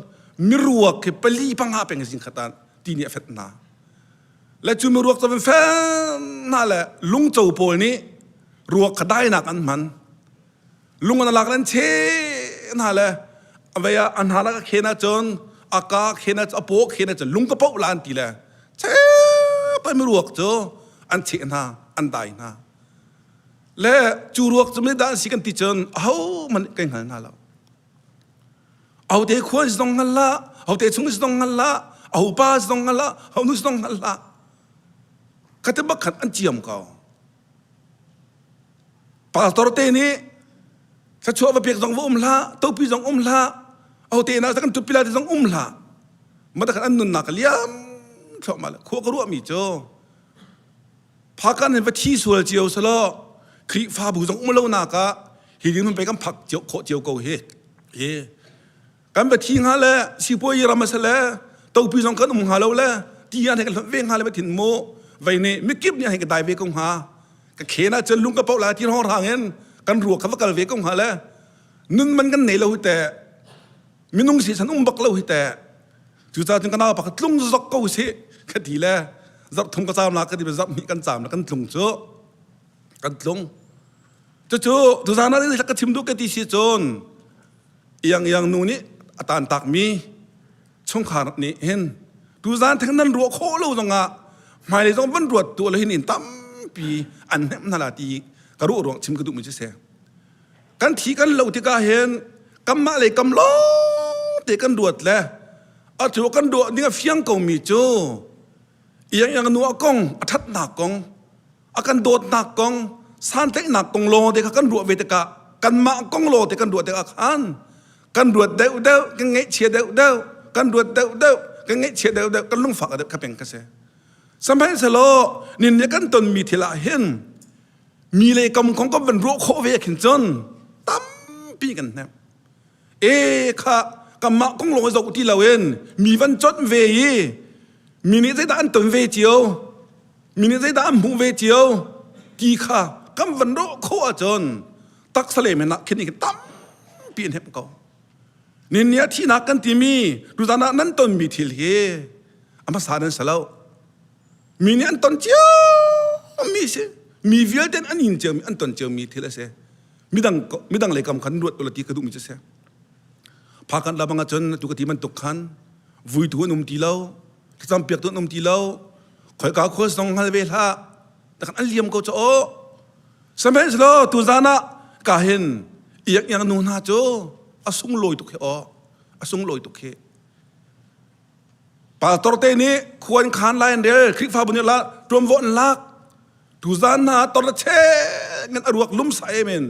miruak khi pali panga peng zing khatan ti nih a fet na le cu miruak cu fen na le lungco pawl nih ruak kha dainak an hman lung an lak nan che hna le avei ah an hna lak a khen ahcun a ka khen ah a paw khen ahcun lung ka poh la an ti le che pa mi ruak cu an cheh hna an dai hna le cu ruak cu mi dah si kan ti cun aho man kai hngal hna lo ahote khuan si dong hngal la ahote chung si dong hngal la aho pa si dong hngal la aho nu si dong hngal la khate bak khan an ciam ko Pastor te nih thluachuah va pek zong va um hlah, topi zong um hlah, ahote na kan tupi lai ti zong um hlah. Mata an nunnak ka liam thluahmah le khua ka ruahmi cu phakan in va thi sual cio selaw Khrihfabu zong um lo nak ah hi ding nun pe kan phak cio khawh cio ko hi. Hi kan va thi hnga le sipuai ram a si le topi zong kan um hnga lo le ti an he kan hlonh ve hnga le thin mu vei nih mikip nih ka dai ve ko hnga ka khen ah cun lung ka poh la ti hong rang in kan ruak kha va kal ve ko hnga le nun man kan nei lo hi te minung si san um bak lo hi te cucaah cun ka nau pakhat tlung zok ko si ka ti le zarh thum ka caam la ka ti zarh hnih kan caam la kan tlung cu kan tlung cucu tuzan ah ka chim duh ka ti si cun Iang iang nu nih a tantakmi chungkhar nih hin tuzan theng nan ruah khawh lo zongah hmailei zong van ruat tu lo hin in tampi an hnemh hna la ti ka ruah ruang chim ka duhmi cu si. Kan thi kan lo tikah hin kanmah lei kam lawng te kan ruat le atu kan ruah ding a fiang komi cu iang iang nu a kong a thatnak kong a kan dawtnak kong santlaihnak kong lawng te kha kan ruah ve tikah kanmah kong lawng te kan ruah tikah khan kan ruat deuh deuh kan ngaihchia deuh deuh kan ruat deuh deuh kan ngaihchia deuh deuh kan lungfak deuh kha peng ka si sihmanhsehlaw nin nih kan tonmi thil ah hin mi le kam kong kan van ruah khawh ve khin cun tampi kan hnemh e kha kanmah kong lawng zoh ti loin mi van chawnh ve i mi nih zeidah an ton ve cio mi nih zeidah an hmuh ve cio ti kha kan van rawh khawh ahcun taksa le men ah khin in tampi an hep ko nin ni a thihnak kan timi tuzan ah nan tonmi thil hi a hmasa nan si lo mi nih an ton cio mi si mi vialte an in cio mi an ton cio mi thil a si midang midang lei kam khan ruat ula ti ka duhmi cu si phakan la bang ahcun tu ka ti bantuk khan vui tu an um ti lo thlacam piak tu an um ti lo khoika khua zong hngal ve hlah takhan an liam ko cha aw sihmanhsehlaw tuzan ah ka hin iang iang nu hna cu a sunglawi tuk hi aw a sunglawi tuk hi pastor te nih khuan khan lai an rel Khrihfabu nih la tuanvo an lak tuzan hna tor le che ngan a ruak lum sa em in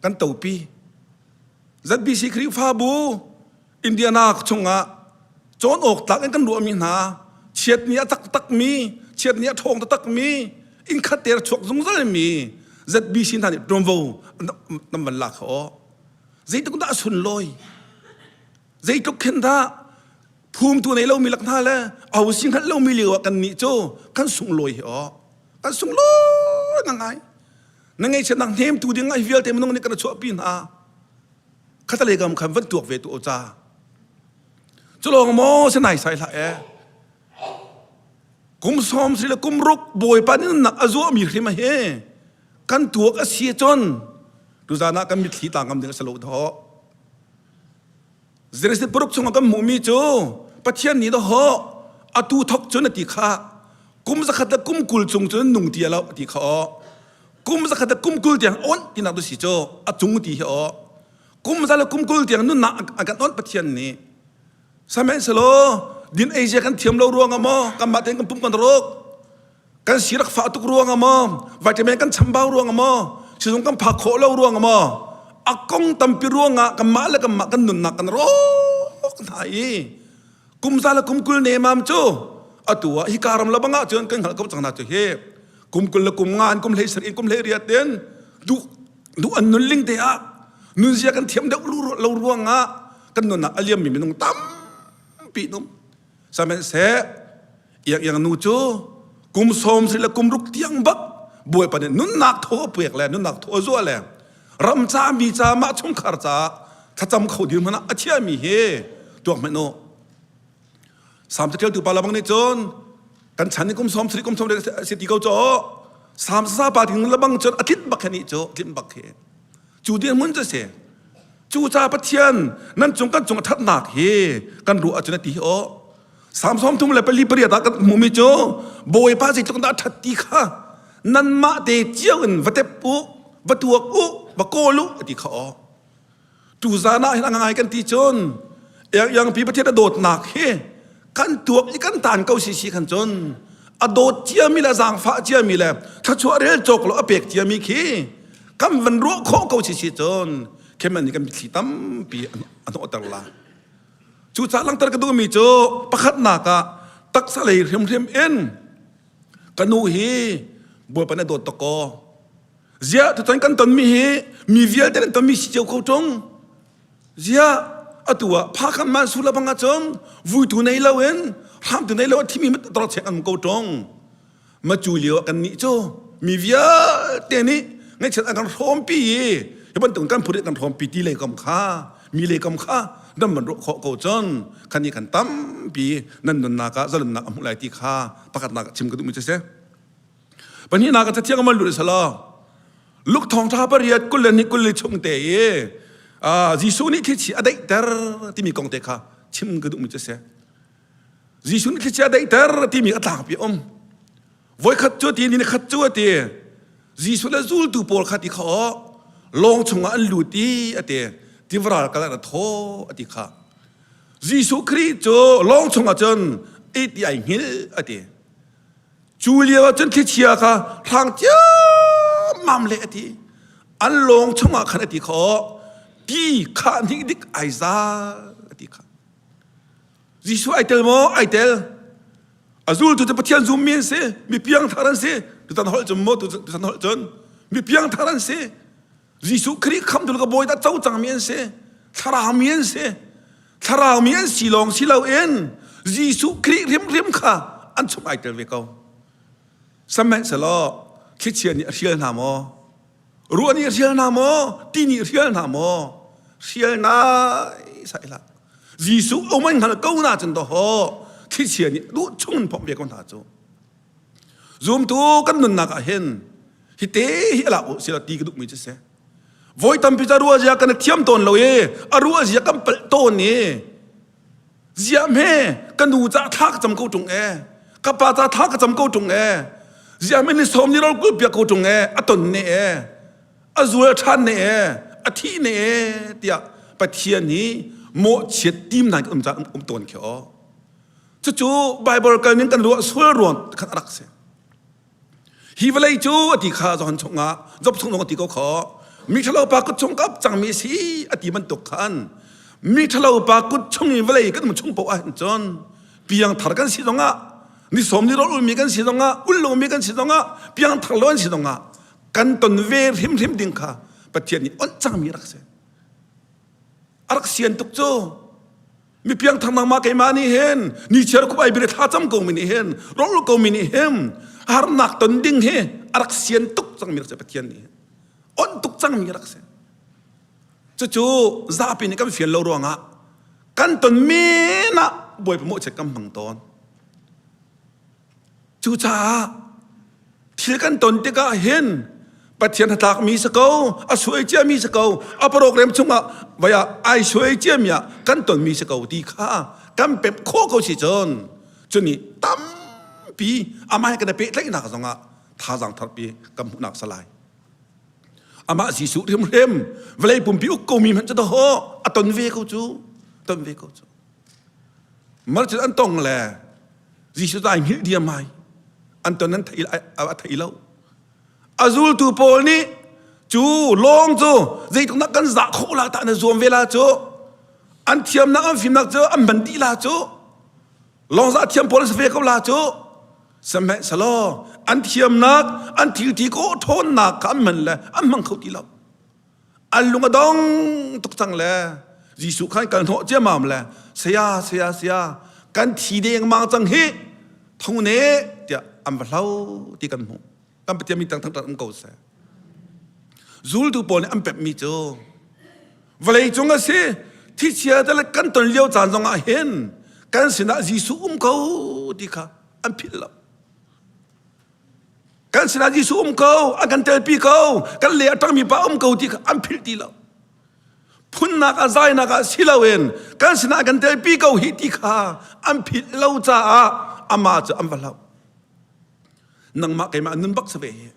kan topi ZBC Khrihfabu Indiana chungah cawn awk tlak in kan ruahmi hna chiatni a taktakmi chiatni a ṭhawng taktakmi inn khat te chuak zungzal mi ZBC hna nih ṭuanvo nan van lak kha aw zeitluk dah a sunlawi zeitluk khin dah phumtu nei lomi lak hna le aho si hngalh lomi lio ah kan nih cu kan sunglawi hi aw kan sunglawi ngangai na ngaihchiatnak hnemtu ding ah hi vialte minung nih kan chuahpi hna khatalei kam khan van tuak ve tu o ca cu lawng maw si nai sai hlah e kum sawm si le kum ruk bawipa nih nunnak a zuahmi hrim a hi kan tuak a si cun tuzan ah kan mitthli tla ngam ding a si lo dawh Genesis paruk chungah kan hmuhmi cu Pathian nih dawh atu thok cun a ti kha kum zakhat le kum 20 chung cun nung ti lo a ti kha aw. Kum zakhat le kum 20 tiang on tinak tu si cu a cung ti hi aw. Kum za le kum 20 tiang nunnak an kan on Pathian nih. Sihmanhsehlaw din ei zia kan thiam lo ruang ah maw kanmah tein kan pum kan rawk kan si rak fah tuk ruang ah maw vitamin kan chambau ruang ah maw sizung kan phak khawh lo ruang ah maw a kong tampi ruang ah kanmah le kanmah kan nunnak kan rawk hna i kum za le kum 20 nemam cu atu ah hika ram labang ah cun kan hngalh ko cang hna cu hi kum 20 le kum nga in kum hlei sarih in kum hlei riat in duh duh an nun ling te ah nunzia kan thiam deuh lo ruang ah kan nunnak a liammi minung tampi num sihmanhseh iang iang nu cu kum sawm si le kum ruk tiang bak bawipa nih nunnak thaw a pek le nunnak thaw a zuah le ram ca mi ca mah chungkhar ca thlacam kho dir hmanh ah a chiami hi tuak hmanh u Salm caṭialtu pa labang nih cun kan chan ni kum sawm sari kum sawm si ti ko cu Salm sa pa ting labang cun a tlinh bak he nih cu tlinh bak he Cu dirhmun cu a si. Cu ca Pathian nan cung kan cung a ṭhatnak hi kan ruah ahcun a ti hi aw. Salm 34 8 ah kan hmuhmi cu Bawipa zeitluk dah a ṭhat ti kha nanmah te cio in va tep u, va tuak u, va kawl u a ti kha aw. Tuzan ah hin a ngai kan ti cun iangpi Pathian a dawtnak hi kan tuak i kan tan ko si si khan cun a dawt ciami le zaangfah ciami le thluachuah rel cawk lo a pek ciami khi kan van ruah khawh ko si si cun khiman nih kan mitthli tampi a hnawhter la cucaah langhter ka duhmi cu pakhatnak ah taksa lei hrimhrim in ka nu hi Bawipa nih a dawt tuk kaw Ziah tutan kan tonmi hi mi vialte kan tonmi si cio ko ṭung. Ziah atu ah phakhan man su la bang ahcun vuitu nei lo in hramtu nei lo a thimi tor chek an ko ṭung. Ma cu lio ah kan nih cu mi vialte nih ngaihchiat an kan hrawmpi i hi bantuk kan phurit kan hrawmpi ti lei kam kha mi lei kam kha dam ban ruah khawh ko cun kan nih kan tampi nan nunnak ah zalonnak a hmuh lai ti kha pakhatnak chim ka duhmi cu si. Pahnihnak ah cathiang man lut selaw Luke thawngṭha pariat kul le ni kul li chung te i Jesuh nih thlichia a daihter timi kong te kha chim ka duhmi cu a si. Jesuh nih thlichia a daihter timi a tlangpi a um. Voikhat cu ti ni khat cu a ti. Jesuh le zultu pawl kha ti kha aw lawng chungah an lut i a ti. Tivral kal an thaw a ti kha. Jesuh Khrih cu lawng chungah cun i ti ai hngilh a ti. Cu lio ah cun thlichia kha hrang ciammam le a ti. An lawng chungah khan a ti kho. Ti kha hnih dik ai zal a ti kha. Jesuh ai tel maw? Ai tel. A zultu cu Pathian zummi an si. Mi piangthar an si. Tutan holh cun maw? Tutan holh cun mi piangthar an si. Jesuh Khrih khamtu ka bawi dah co cangmi an si. Thlarau mi an si. Thlarau mi an si lawng si loin Jesuh Khrih hrimhrim kha an chung ai tel ve ko. Sihmanhsehlaw thlichia nih a hrial hna maw? Ruah nih a hrial hna maw? Ti nih a hrial hna maw? Hrial nai sai hlah. Jesuh um an hngal ko na cun dawhaw thlichia nih duh chung in phomh ve ko hna cu. Zumtu kan nunnak ah hin hi te hi a lak u sila ti ka duhmi cu si. Voi tampi ca ruah zia kan thiam tawn lo i a ruah zia kan palh tawn i zia hme ka nu ca thla ka cam ko ṭung e ka pa ca thla ka cam ko ṭung e zia hme ni som ni rol kul piak ko ṭung e a ton ne e a zual ṭhan ne e a thi ne e tiah Pathian hi mawhchiat tim nan um ca um tawn khi aw cucu Bible kal ning kan ruah sual ruang khan a rak si Hi vawlei cu a ti kha Johan chungah Job chung zong a ti ko kho. Mi ṭhalo pa kut chung kap cangmi si a ti bantuk khan mi ṭhalo pa kut chung i vawlei kan um chung poah ahhin cun piangthar kan si zongah ni sawm ni rawl ulmi kan si zongah ul lomi kan si zongah piangthar lo an si zongah kan ton ve hrimhrim ding kha Pathian nih onh cangmi rak si. A rak sian tuk cu. Mi piangthar nangmah keimah nih hin nichiar khup ai bire thla cam ko mi nih hin rol ko mi nih hin harnak ton ding hi a rak sian tuk cang mi rak si Pathian nih on tuk cang mi rak si cucu zapi nih kan fian lo ruangah kan ton men ah Bawipa mawhchiat kan hmang tawn Cucaah thil kan ton tikah hin Pathian hnatlakmi si ko, a suai ciami si ko, a program chungah vai ah ai suai ciami ah kan tonmi si ko ti kha kan pemh khawh ko si cun cuni tampi amah he kan i pehtlaihnak zongah thazaang tharpi kan hmuhnak si lai. Amah Jesuh hrimhrim vawlei pumpi uk ko mi hmanh cu daw a ton ve ko cu ton ve ko cu. Mar cu an tong le Jesuh cu ai hngilh diam ai. An ton an thei a thei lo. A zultu pawl nih cu lawng cu zeitluk nak kan zah khawh la tah na zuam ve la cu an thiamnak an fimnak cu an hman dih la cu lawng zah thiam pawl an si ve ko la cu sihmanhsehlaw an thiamnak an thilti kawh ṭhawnnak kha an hman le an hmang kho ti lo an lung a dong tuk cang le Jesuh khan kal hnawh ciammam le saya saya saya kan thi dengmang cang hi tho ne tiah an va hlo ti kan hmuh kan Pathian mi tang thangṭhat um ko seh zultu pawl nih an pemhmi cu vawlei cung a si thichia te le kan ton lio caan zong ah hin kan sinah Jesuh um ko ti kha an philh lo kan sinah Jesuh um ko a kan telpi ko kan le a ṭangmi pa um ko ti kha an philh ti lo phunnak ah zainak ah si loin kan sinah kan telpi ko hi ti kha an philh lo caah amah cu an va hloh nangmah keimah nun bak si ve hi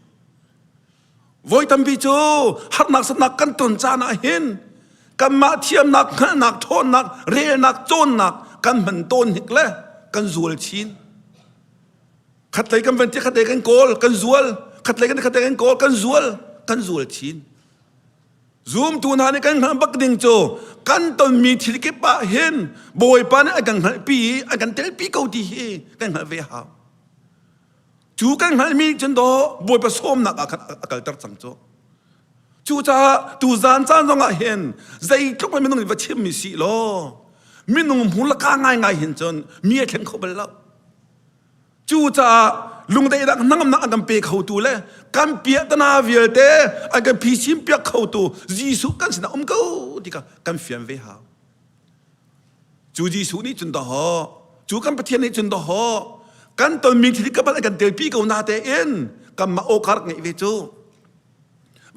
voi tampi cu harnak satnak kan ton caan ah hin kanmah thiamnak hngalhnak ṭhawnnak relnak cawnnak kan hman tawn hnik le kan zual chin khatlei kan van ti khatlei kan kawl kan zual khatlei kan khatlei kan kawl kan zual kan zual chin Zumtu hna nih kan hngalh bak ding cu kan tonmi thil kip ah hin Bawipa nih a kan hngalhpi i a kan telpi ko ti hi kan hngalh ve hau. Cu kan hngalhmi cun daw Bawipa sawmnak ah khan a kalter cang cu. Cucaah tuzaan caan zong ah hin zeitluk in minung nih va chimmi si law minung hmur le kaa ngaingai hin cun mi a thleng kho bal lo. Cucaah lungdaihnak hnangamnak an kan pe khotu le kan piahtana vialte an kan phisin piak khotu Jesuh kan sinah um ko ti kha kan fian ve hau. Cu Jesuh nih cun dawh, cu kan Pathian nih cun dawh, kan tonmi thil ka bal an kan telpi ko na tein kanmah awkar ngeih ve cu.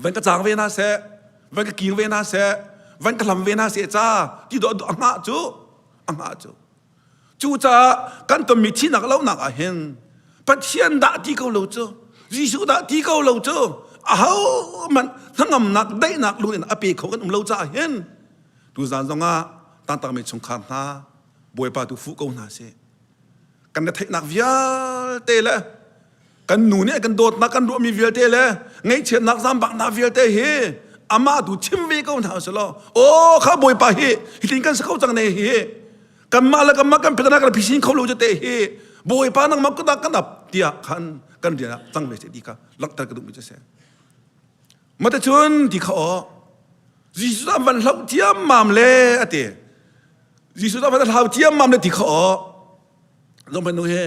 Van ka cang ve na seh, van ka king ve na seh, van ka hlam ve na seh ca ti dawh a hngah cu, a hngah cu. Cucaah kan tonmi thihnak lohnak ah hin Pathian dah ti ko lo cu Jesuh dah ti ko lo cu ahohmanh hnangamnak daihnak lungin a pe kho kan um lo caah hin tuzan zongah tangtakmi chungkhar hna Bawipa tu fuh ko hna sih kan na theihnak vialte le kan nu nih kan dawtnak kan ruahmi vialte le ngaihchiatnak zambaknak vialte hi amah tu chim ve ko hna selaw aw kha bawipa hi hitin kan si kho cang ne hi kanmah le kanmah kan phetana kan phisin kho lo te hi bawipa nangmah kutak kan ap tiah khan kan rian ah cang ve se ti kha langhter ka duhmi cu si mate cun ti kha aw Jesuh an van hloh ciammam le ati Jesuh an van hlau ciammam le ti kha aw zong nu hi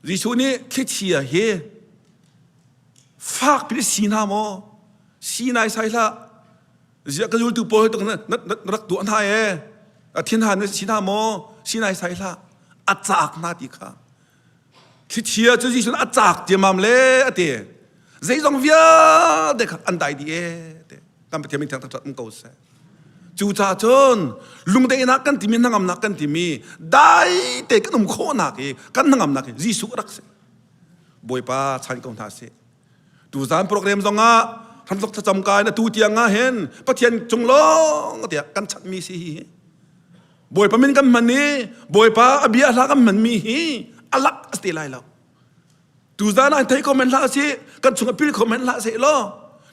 Jesuh nih thlichia hi fak pi si hna maw si nai sai hlah ziah ka zultu pawl tuk na rak tuah hna e a thin han si hna maw si nai sai hlah a caak hna ti kha thlichia cu Jesuh a caak tiamam le a ti zeizong vialte kha an dai dih e te kan Pathian min thiang taktak um ko seh Cucaah cun lungdaihnak kan timi hnangamnak kan timi dai te kan um khawhnak i kan hnangamnak hi Jesuh rak si. Bawipa chan ko hna sih. Tuzaan program zongah hramthok thlacam ka in atu tiang ah hin Pathian cung lawng tiah kan chanhmi si hi. Bawipa min kan hman i Bawipa a bia hla kan hmanmi hi a lak a si te lai lo. Tuzaan ah thei ko men hlah sih, kan chung a pil kho men hlah seh law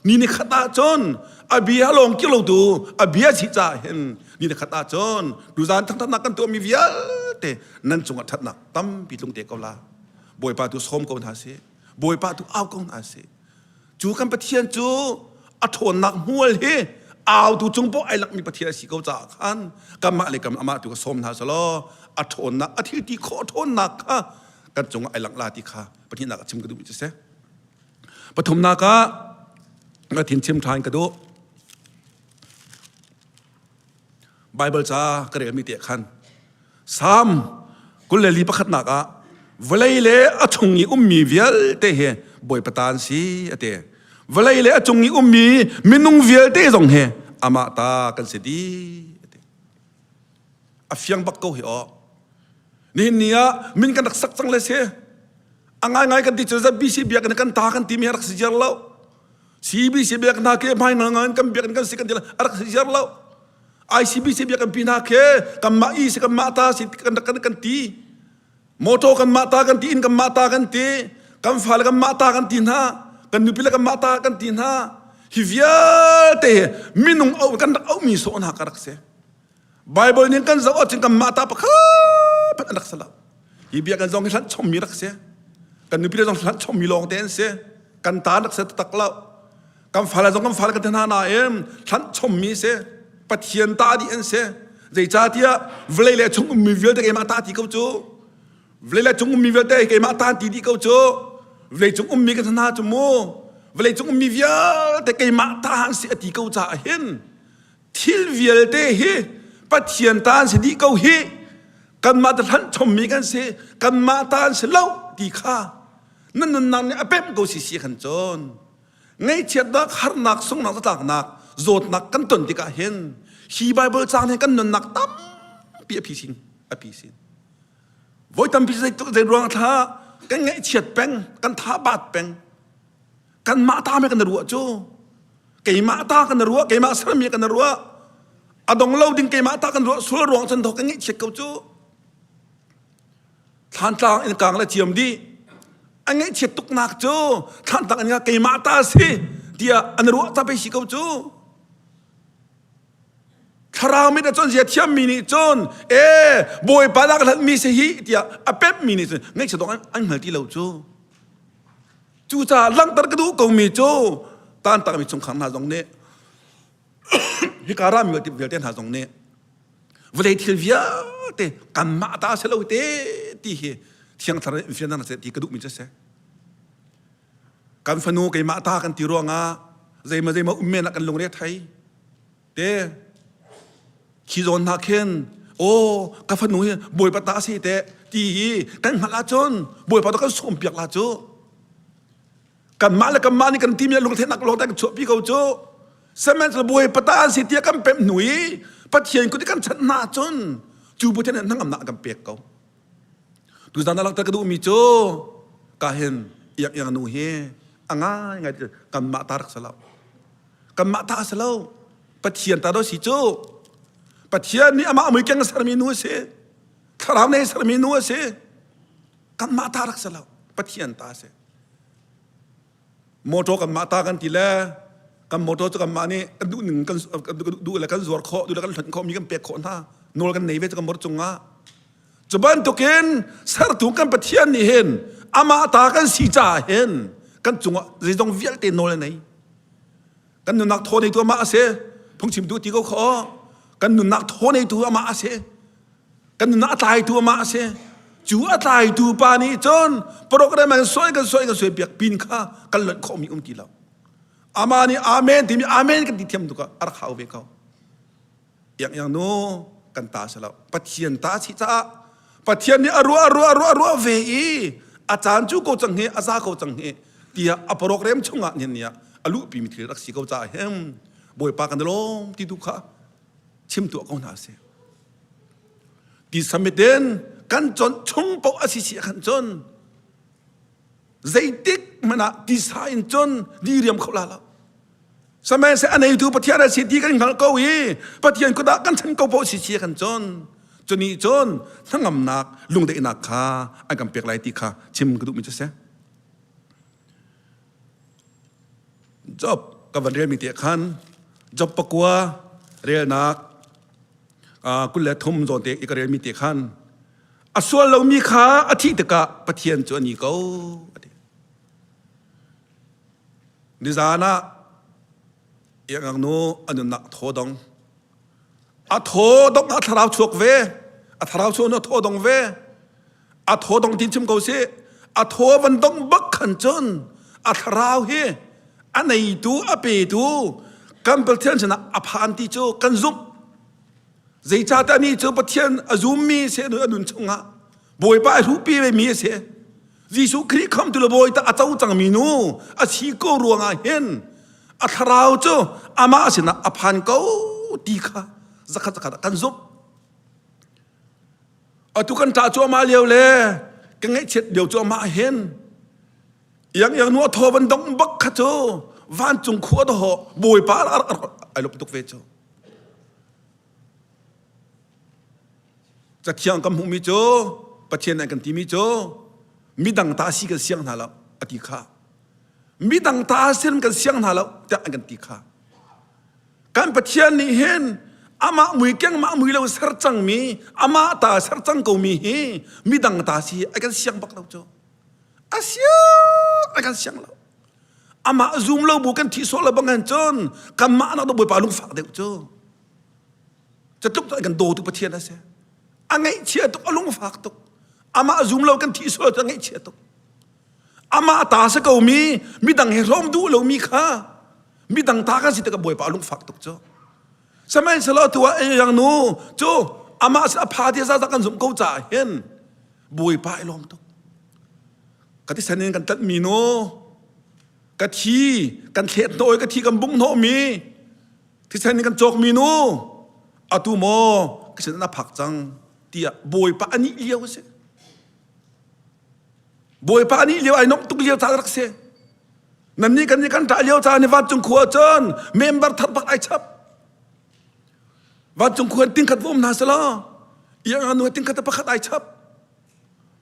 ni ni khat ah cun a bia lawng ki lo tu a bia si ca hin ni ni khat ah cun tuzaan thangthatnak kan tuahmi vialte nan cungah thatnak tampi tlung te ko la Bawipa tu sawm ko hna sih Bawipa tu au ko hna sih cu kan Pathian cu a ṭhawnnak hmual hi autu cung poh ai lakmi Pathian a si ko caah khan kanmah le kam amah tu ka sawm hna selaw a ṭhawnnak a thil ti khawh ṭhawnnak kha kan cungah ai langh la ti kha pahnihnak ah chim ka duhmi cu si pathumnak ah ka thin chim ṭhan ka duh Bible ca ka relmi te khan Psalm 24 pakhatnak ah vawlei le a chung i ummi vialte hi Bawipa ta an si a ti vawlei le a cung i ummi minung vialte zong hi amah ta kan si dih a ti a fiang bak ko hi aw Nihin ni ah min kan rak sak cang le si. A ngaingai kan ti cu ZBC biakinn kan ta kan timi rak si ziar lo. CBC biak hna ke hmai ngan kan biak kan si kan ti a rak si ziar lo. ICBC biak kan pi hna ke kan mah i si kan mah ta si kan kan kan ti. Motor kan mah ta kan ti inn kan mah ta kan ti kan fale kan mah ta kan ti hna kan nupi le kan mah ta kan ti hna hi vialte minung au kan rak auhmi sawh hna ka rak si. Bible ning kan zoh ahcun kan mah ta pakhat an rak si lo. Hi bia kan zong hi hlanh chommi rak si. Kan nupi le zong hlanh chommi lawng te an si. Kan ta rak si taktak lo. Kan fale zong kan fale kan ti hna nain hlanh chommi si. Pathian ta dih an si. Zeicahtiah vawlei le chung ummi vialte keimah ta ti ko cu. Vawlei le cung ummi vialte keimah ta ti dih ko cu. Vawlei cung ummi kan hna cu mu. Vawlei cung ummi vialte keimah ta an si a ti ko caah hin thil vialte hi Pathian ta an si dih ko hi kanmah ta hlanh chommi kan si kanmah ta an si lo ti kha na nunnak nih a pemh ko si si khan cun ngaihchiatnak harnak sunghnak zatlaknak zawtnak kan ton tikah hin hi Bible cang hi kan nunnak tampi a phisin a phisin voi tampi zei zei ruang thla kan ngaihchiat peng kan tha bat peng kanmah ta me kan ruah cu keimah ta kan ruah keimah sermi kan ruah a dong lo ding keimah ta kan ruah sual ruang cun thok kan ngaihchiat ko cu thlantlang in kang le ciam dih a ngaihchiat tuknak cu thlantlang in keimah ta si tiah an ruah ta pe si ko cu thlarau mit a cun zia thiammi nih cun e bawipa dah ka hlatmi si hi tiah a pemmi nih cun ngaihchiat dong an hngal ti lo cu Cucaah langhter ka duh komi cu tantakmi chungkhar hna zong nih hika rami vialte hna zong nih vawlei thil vialte kanmah ta si lo te ti hi thiang thlarau in fianter seh ti ka duhmi cu a si. Kan fanu keimah ta kan ti ruangah zeima zeima um men ah kan lungre thei te khi zawn hna khin aw ka fanu hi bawipa ta si te ti hi kan hngalh ahcun bawipa tu kan sawm piak la cu kanmah le kanmah nih kan timi lungthenak lawng te kan chuahpi ko cu sihmanhsehlaw bawipa ta an si tiah kan pemh hnu i pathian kut i kan chanh hna ahcun cu pathian nih hnangamnak a kan pek ko tuzan ah langhter ka duhmi cu ka hin iang iang nu hi a ngai ngai kanmah ta rak si lo kanmah ta a si lo pathian ta do si cu pathian nih amah mui keng sermi nu a si thlarau nei sermi nu a si kanmah ta rak si lo pathian ta a si motor kanmah ta kan ti le kan motor cu kanmah nih kan duh ning kan duh le kan zuar khawh duh le kan hlonh khawh mi kan pek khawh hna nawl kan nei ve cu kan motor cungah cu bantukin sertu kan pathian nih hin amah ta kan si caah hin kan cungah zeizong vialte nawl a nei Kan nunnak thaw neitu amah a si. Phungchimtu ti ko kho. Kan nunnak thaw neitu amah a si. Kan nunnak a tlaitu amah a si. Cu a tlaitu pa nih cun program an soi kan soi kan soi piak pin kha kan lonh khawhmi um ti lo. Amah nih amen timi amen kan ti thiam tuk ah a rak hau ve ko. Iang iang nu kan ta si lo. Pathian ta si caah Pathian nih a ruah a ruah a ruah a ruah ve i a caan cu ko cang hi a za ko cang hi tiah a program chungah nihin ni ah a luhpi mi thil rak si ko caah hin Bawipa kan lawm ti tu kha chim tuah ko hna sih. Ti summit in kan conh chung paoh a si si khan cun zeitik hmanh ah tisa in cun diriam kho la lo. Sihmanhsehlaw a neitu Pathian a si ti kan hngalh ko i Pathian kut ah kan chan ko paoh si si kan cun cuni cun hnangamnak lungdaihnak kha an kan pek lai ti kha chim ka duhmi cu si. Job ka van relmi te khan Job pakua relnak 23 zawn te i ka relmi te khan a sual lomi kha a thih tikah Pathian cu a ni ko a ti. Nizan ah iangangnu a nunnak thaw dong. A thaw dong a thlarau chuak ve. A thlarau chuak nu a thaw dong ve. A thaw dong tin chim ko si. A thaw van dong bak khan cun a thlarau hi a neitu a petu kan Pathian sinah a phan ti cu kan zumh. Zeicahtiah ni cu Pathian a zummi si a nun chungah Bawipa a hruhpi ve mi a si. Jesuh Khrih khamtu le bawi a co cangmi nu a si ko ruangah hin a thlarau cu amah sinah a phan ko ti kha zakhat zakhat ah kan zumh. Atu kan ṭah cuahmah lio le ka ngaihchiat lio cuahmah hin iang iang nu a thaw van dong bak kha cu Vancung khua dawh Bawipa ai lawm tuk ve cu. Cathiang kan hmuhmi cu Pathian an kan timi cu midang ta si kan siang hna lo a ti kha. Midang ta sin kan siang hna lo tiah an kan ti kha. Kan Pathian nih hin amah mui keng mah mui lo ser cangmi amah ta ser cang komi hi midang ta si ai kan siang bak lo cu. A siang ai kan siang lo. Amah zum lo bu kan thi sual lo bang cun kanmah nak Bawipa lungfak deuh cu. Catluk cu kan dawtu Pathian a si. A ngaihchia tuk, a lungfak tuk. Amah zum lo kan thi sual cu a ngaihchia tuk. Amah ta si komi, midang he hrawm duh lomi kha midang ta kan si tikah Bawipa a lungfak tuk cu. Sihmanhsehlaw tu ah yang nu cu amah sin a pha ti za kan zumh ko caah hin Bawipa i lawm tuk. Ka thisen in kan tlanhmi nu, ka thi kan thlet hnawh i ka thi kan bungh hnawhmi, thisen in kan cawkmi nu atu maw ka sin na phak cang tiah bawipa a nih lio a si bawipa a nih lio ai nomh tuk lio ca rak si nannih kan nih kan ṭah lio ca ni vancung khua cun member thar bak ai chap vancung khua tingkhat va um hna selaw iang nu tingkhat pakhat ai chap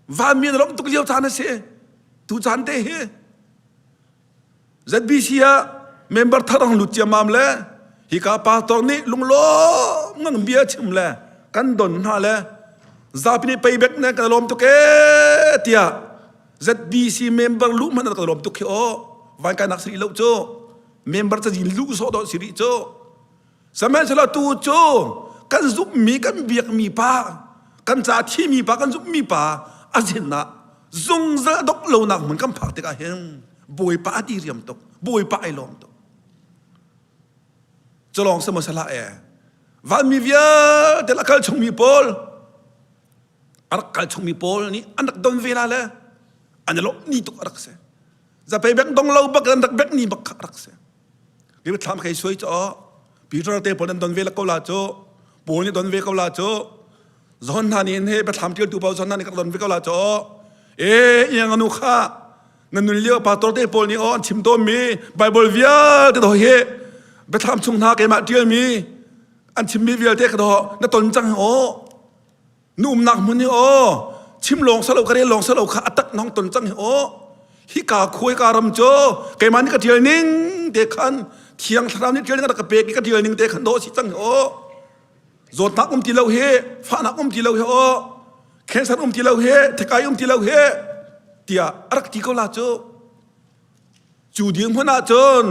vanmi na lawmh tuk lio caan a si tu caan te hi ZBC ah member thar ang lut ciammam le hika pastor nih lunglawm ngang bia chim le kan don hna le zapi nih payback ne kan lawm tuk ee tiah ZBC member lu hmanh kan lawm tuk khi aw van kai nak siri lo cu member cazin lu sawh dawh siri cu Sihmanhsehlaw tu cu kan zumhmi kan biakmi pa kan ca thimi pa kan zumhmi pa a sinah zungzal dongh lonak hmun kan phak tikah hin Bawipa a ti riam tuk Bawipa ai lawm tuk culawng si maw salah e vanmi vialte a kal chungmi pawl a rak kal chungmi pawl nih an rak don ve la le an i lawmh ni tuk a rak si zapei bek dong lo bak an rak bek ni bak kha a rak si David thlam khei suai cu Peter te pawl an don ve ko la cu Paul nih don ve ko la cu John hna nih he biathlam ṭialtu pawl John hna nih ka don ve ko la cu e iang anu kha na nun lio pastor te pawl nih aw an chim tawnmi Bible vialte do hi biathlam chung hna keimah ṭialmi an chimmi vialte ka do na ton cang aw Nu umnak hmun hi aw chim lawng salo ka rel lawng salo kha atak nong ton cang hi aw hika khuai ka ram cu keimah nih ka tial ning te khan thiang thlarau nih tial ning ka pek i ka tial ning te khan do si cang hi aw zawtnak um ti lo hi fahnak um ti lo hi aw cancer um ti lo hi thekai um ti lo hi tiah a rak ti ko la cu cu dirhmun ah cun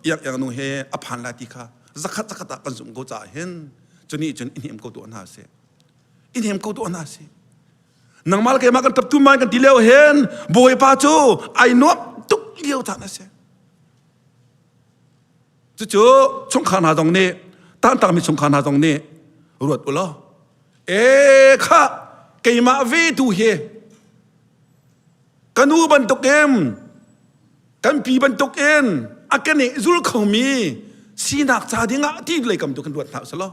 iak iang nu he a phan lai ti kha zakhat zakhat ah kan zumh ko caah hin cu nih cun i hnem ko tuah hna sih i hnem ko tuah hna sih nangmah le keimah kan ṭap tu mai kan ti lio hin Bawipa cu ai nuam tuk lio caan a si cucu chungkhar hna zong nih tantakmi chungkhar hna zong nih ruat u law e kha keimah ve tu hi ka nu bantukin kan pi bantukin a keneh zul khomi sinak ca dingah ti lei kam tu kan ruat hna usih law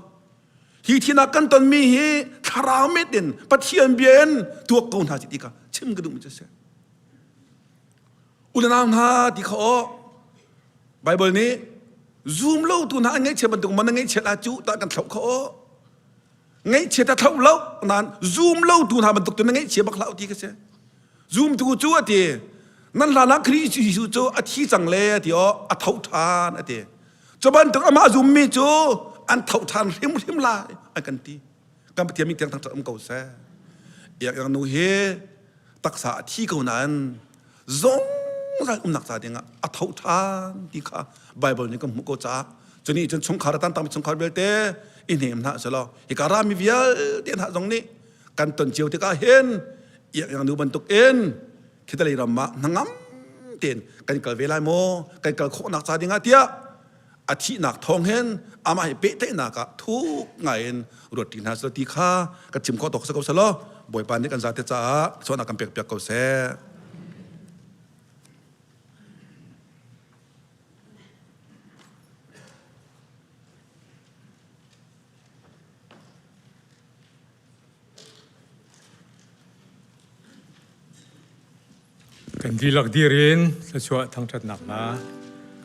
hi thinak kan tonmi hi thlarau met in Pathian bia in tuak ko hna ti kha chim ka duhmi cu a si unau hna ti kha aw Bible nih zum lo tu hna an ngaihchia bantuk man na ngaihchiat ah cu tah kan thloh kha aw ngaihchiat a thloh lo nain zum lo tu hna bantuk tu na ngaihchia bak hlah ti ka si zum tu cu a ti nan hlan ah Khrih Jesuh cu a thi cang le a ti aw a tho ṭhan a ti cu bantuk amah zummi cu an tho ṭhan hrimhrim lai an kan ti kan Pathian min tiang thangṭhat um ko seh iang nu hi taksa a thi ko nain zungzal umnak ca dingah a tho ṭhan ti kha Bible nih kan hmuh ko caah cuni cun chungkhar a tantangmi chungkhar vialte i hnem hna selaw hika rami vialte hna zong nih kan ton cio tikah hin iang nu bantuk in khitalei ram ah hnangam tein kan kal ve lai maw kan kal khawhnak ca dingah tiah a thihnak thawng hin amah he pehtlaihnak ah thuk ngai in ruat ṭi hna selaw ti kha ka chim khawh tawk si ko selaw Bawipa nih kan zate caah chawhnak kan pek piak ko seh. Kan dihlak dir in thluachuah thangṭhatnak hla.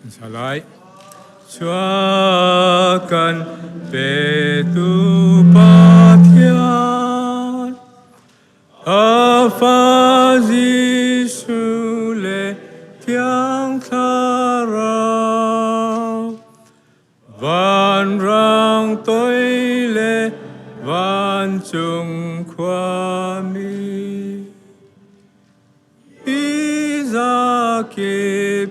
Kan sa lai. Chuakan petu Pathian A fa Jesuh le Thiang Thlarau Vanrang toi le vancung khuami Izakip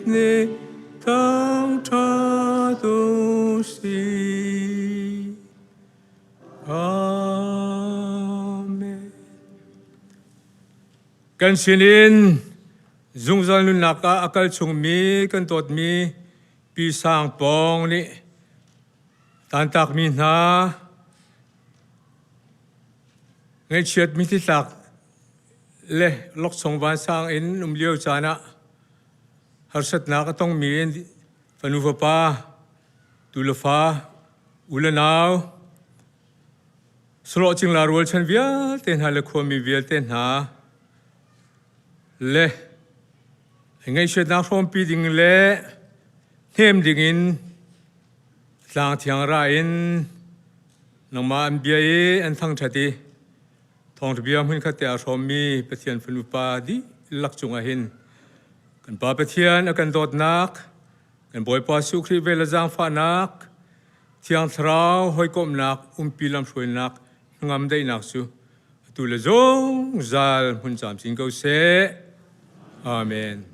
nih thangṭhat u sih. Amen. Kan sinin zungzal nunnak ah a kal chungmi kan dawtmi Pi Sang Pawng nih tantakmi hna ngaihchiat mitthli tlak le lokchong vansang in um lio caan ah harsatnak a tongmi fanu fapa tu le fa u le nau sahlawh cingla rualchan vialte hna le khuami vialte hna le ngaihchiatnak hrawmpi ding le hnem ding in tlang thiang ra in nangmah an bia i an thangṭhat i thawngṭha bia hmunkhat te aa hrawmmi Pathian fanu pa dihlak cungah hin kan Pa Pathian a kan dawtnak kan Bawipa Jesuh Khrih vel le zaangfahnak Thiang Thlarau hawikomhnak umpi lamhruainak hnangam daihnak cu atu le zungzal hmun camcin ko seh. Amen.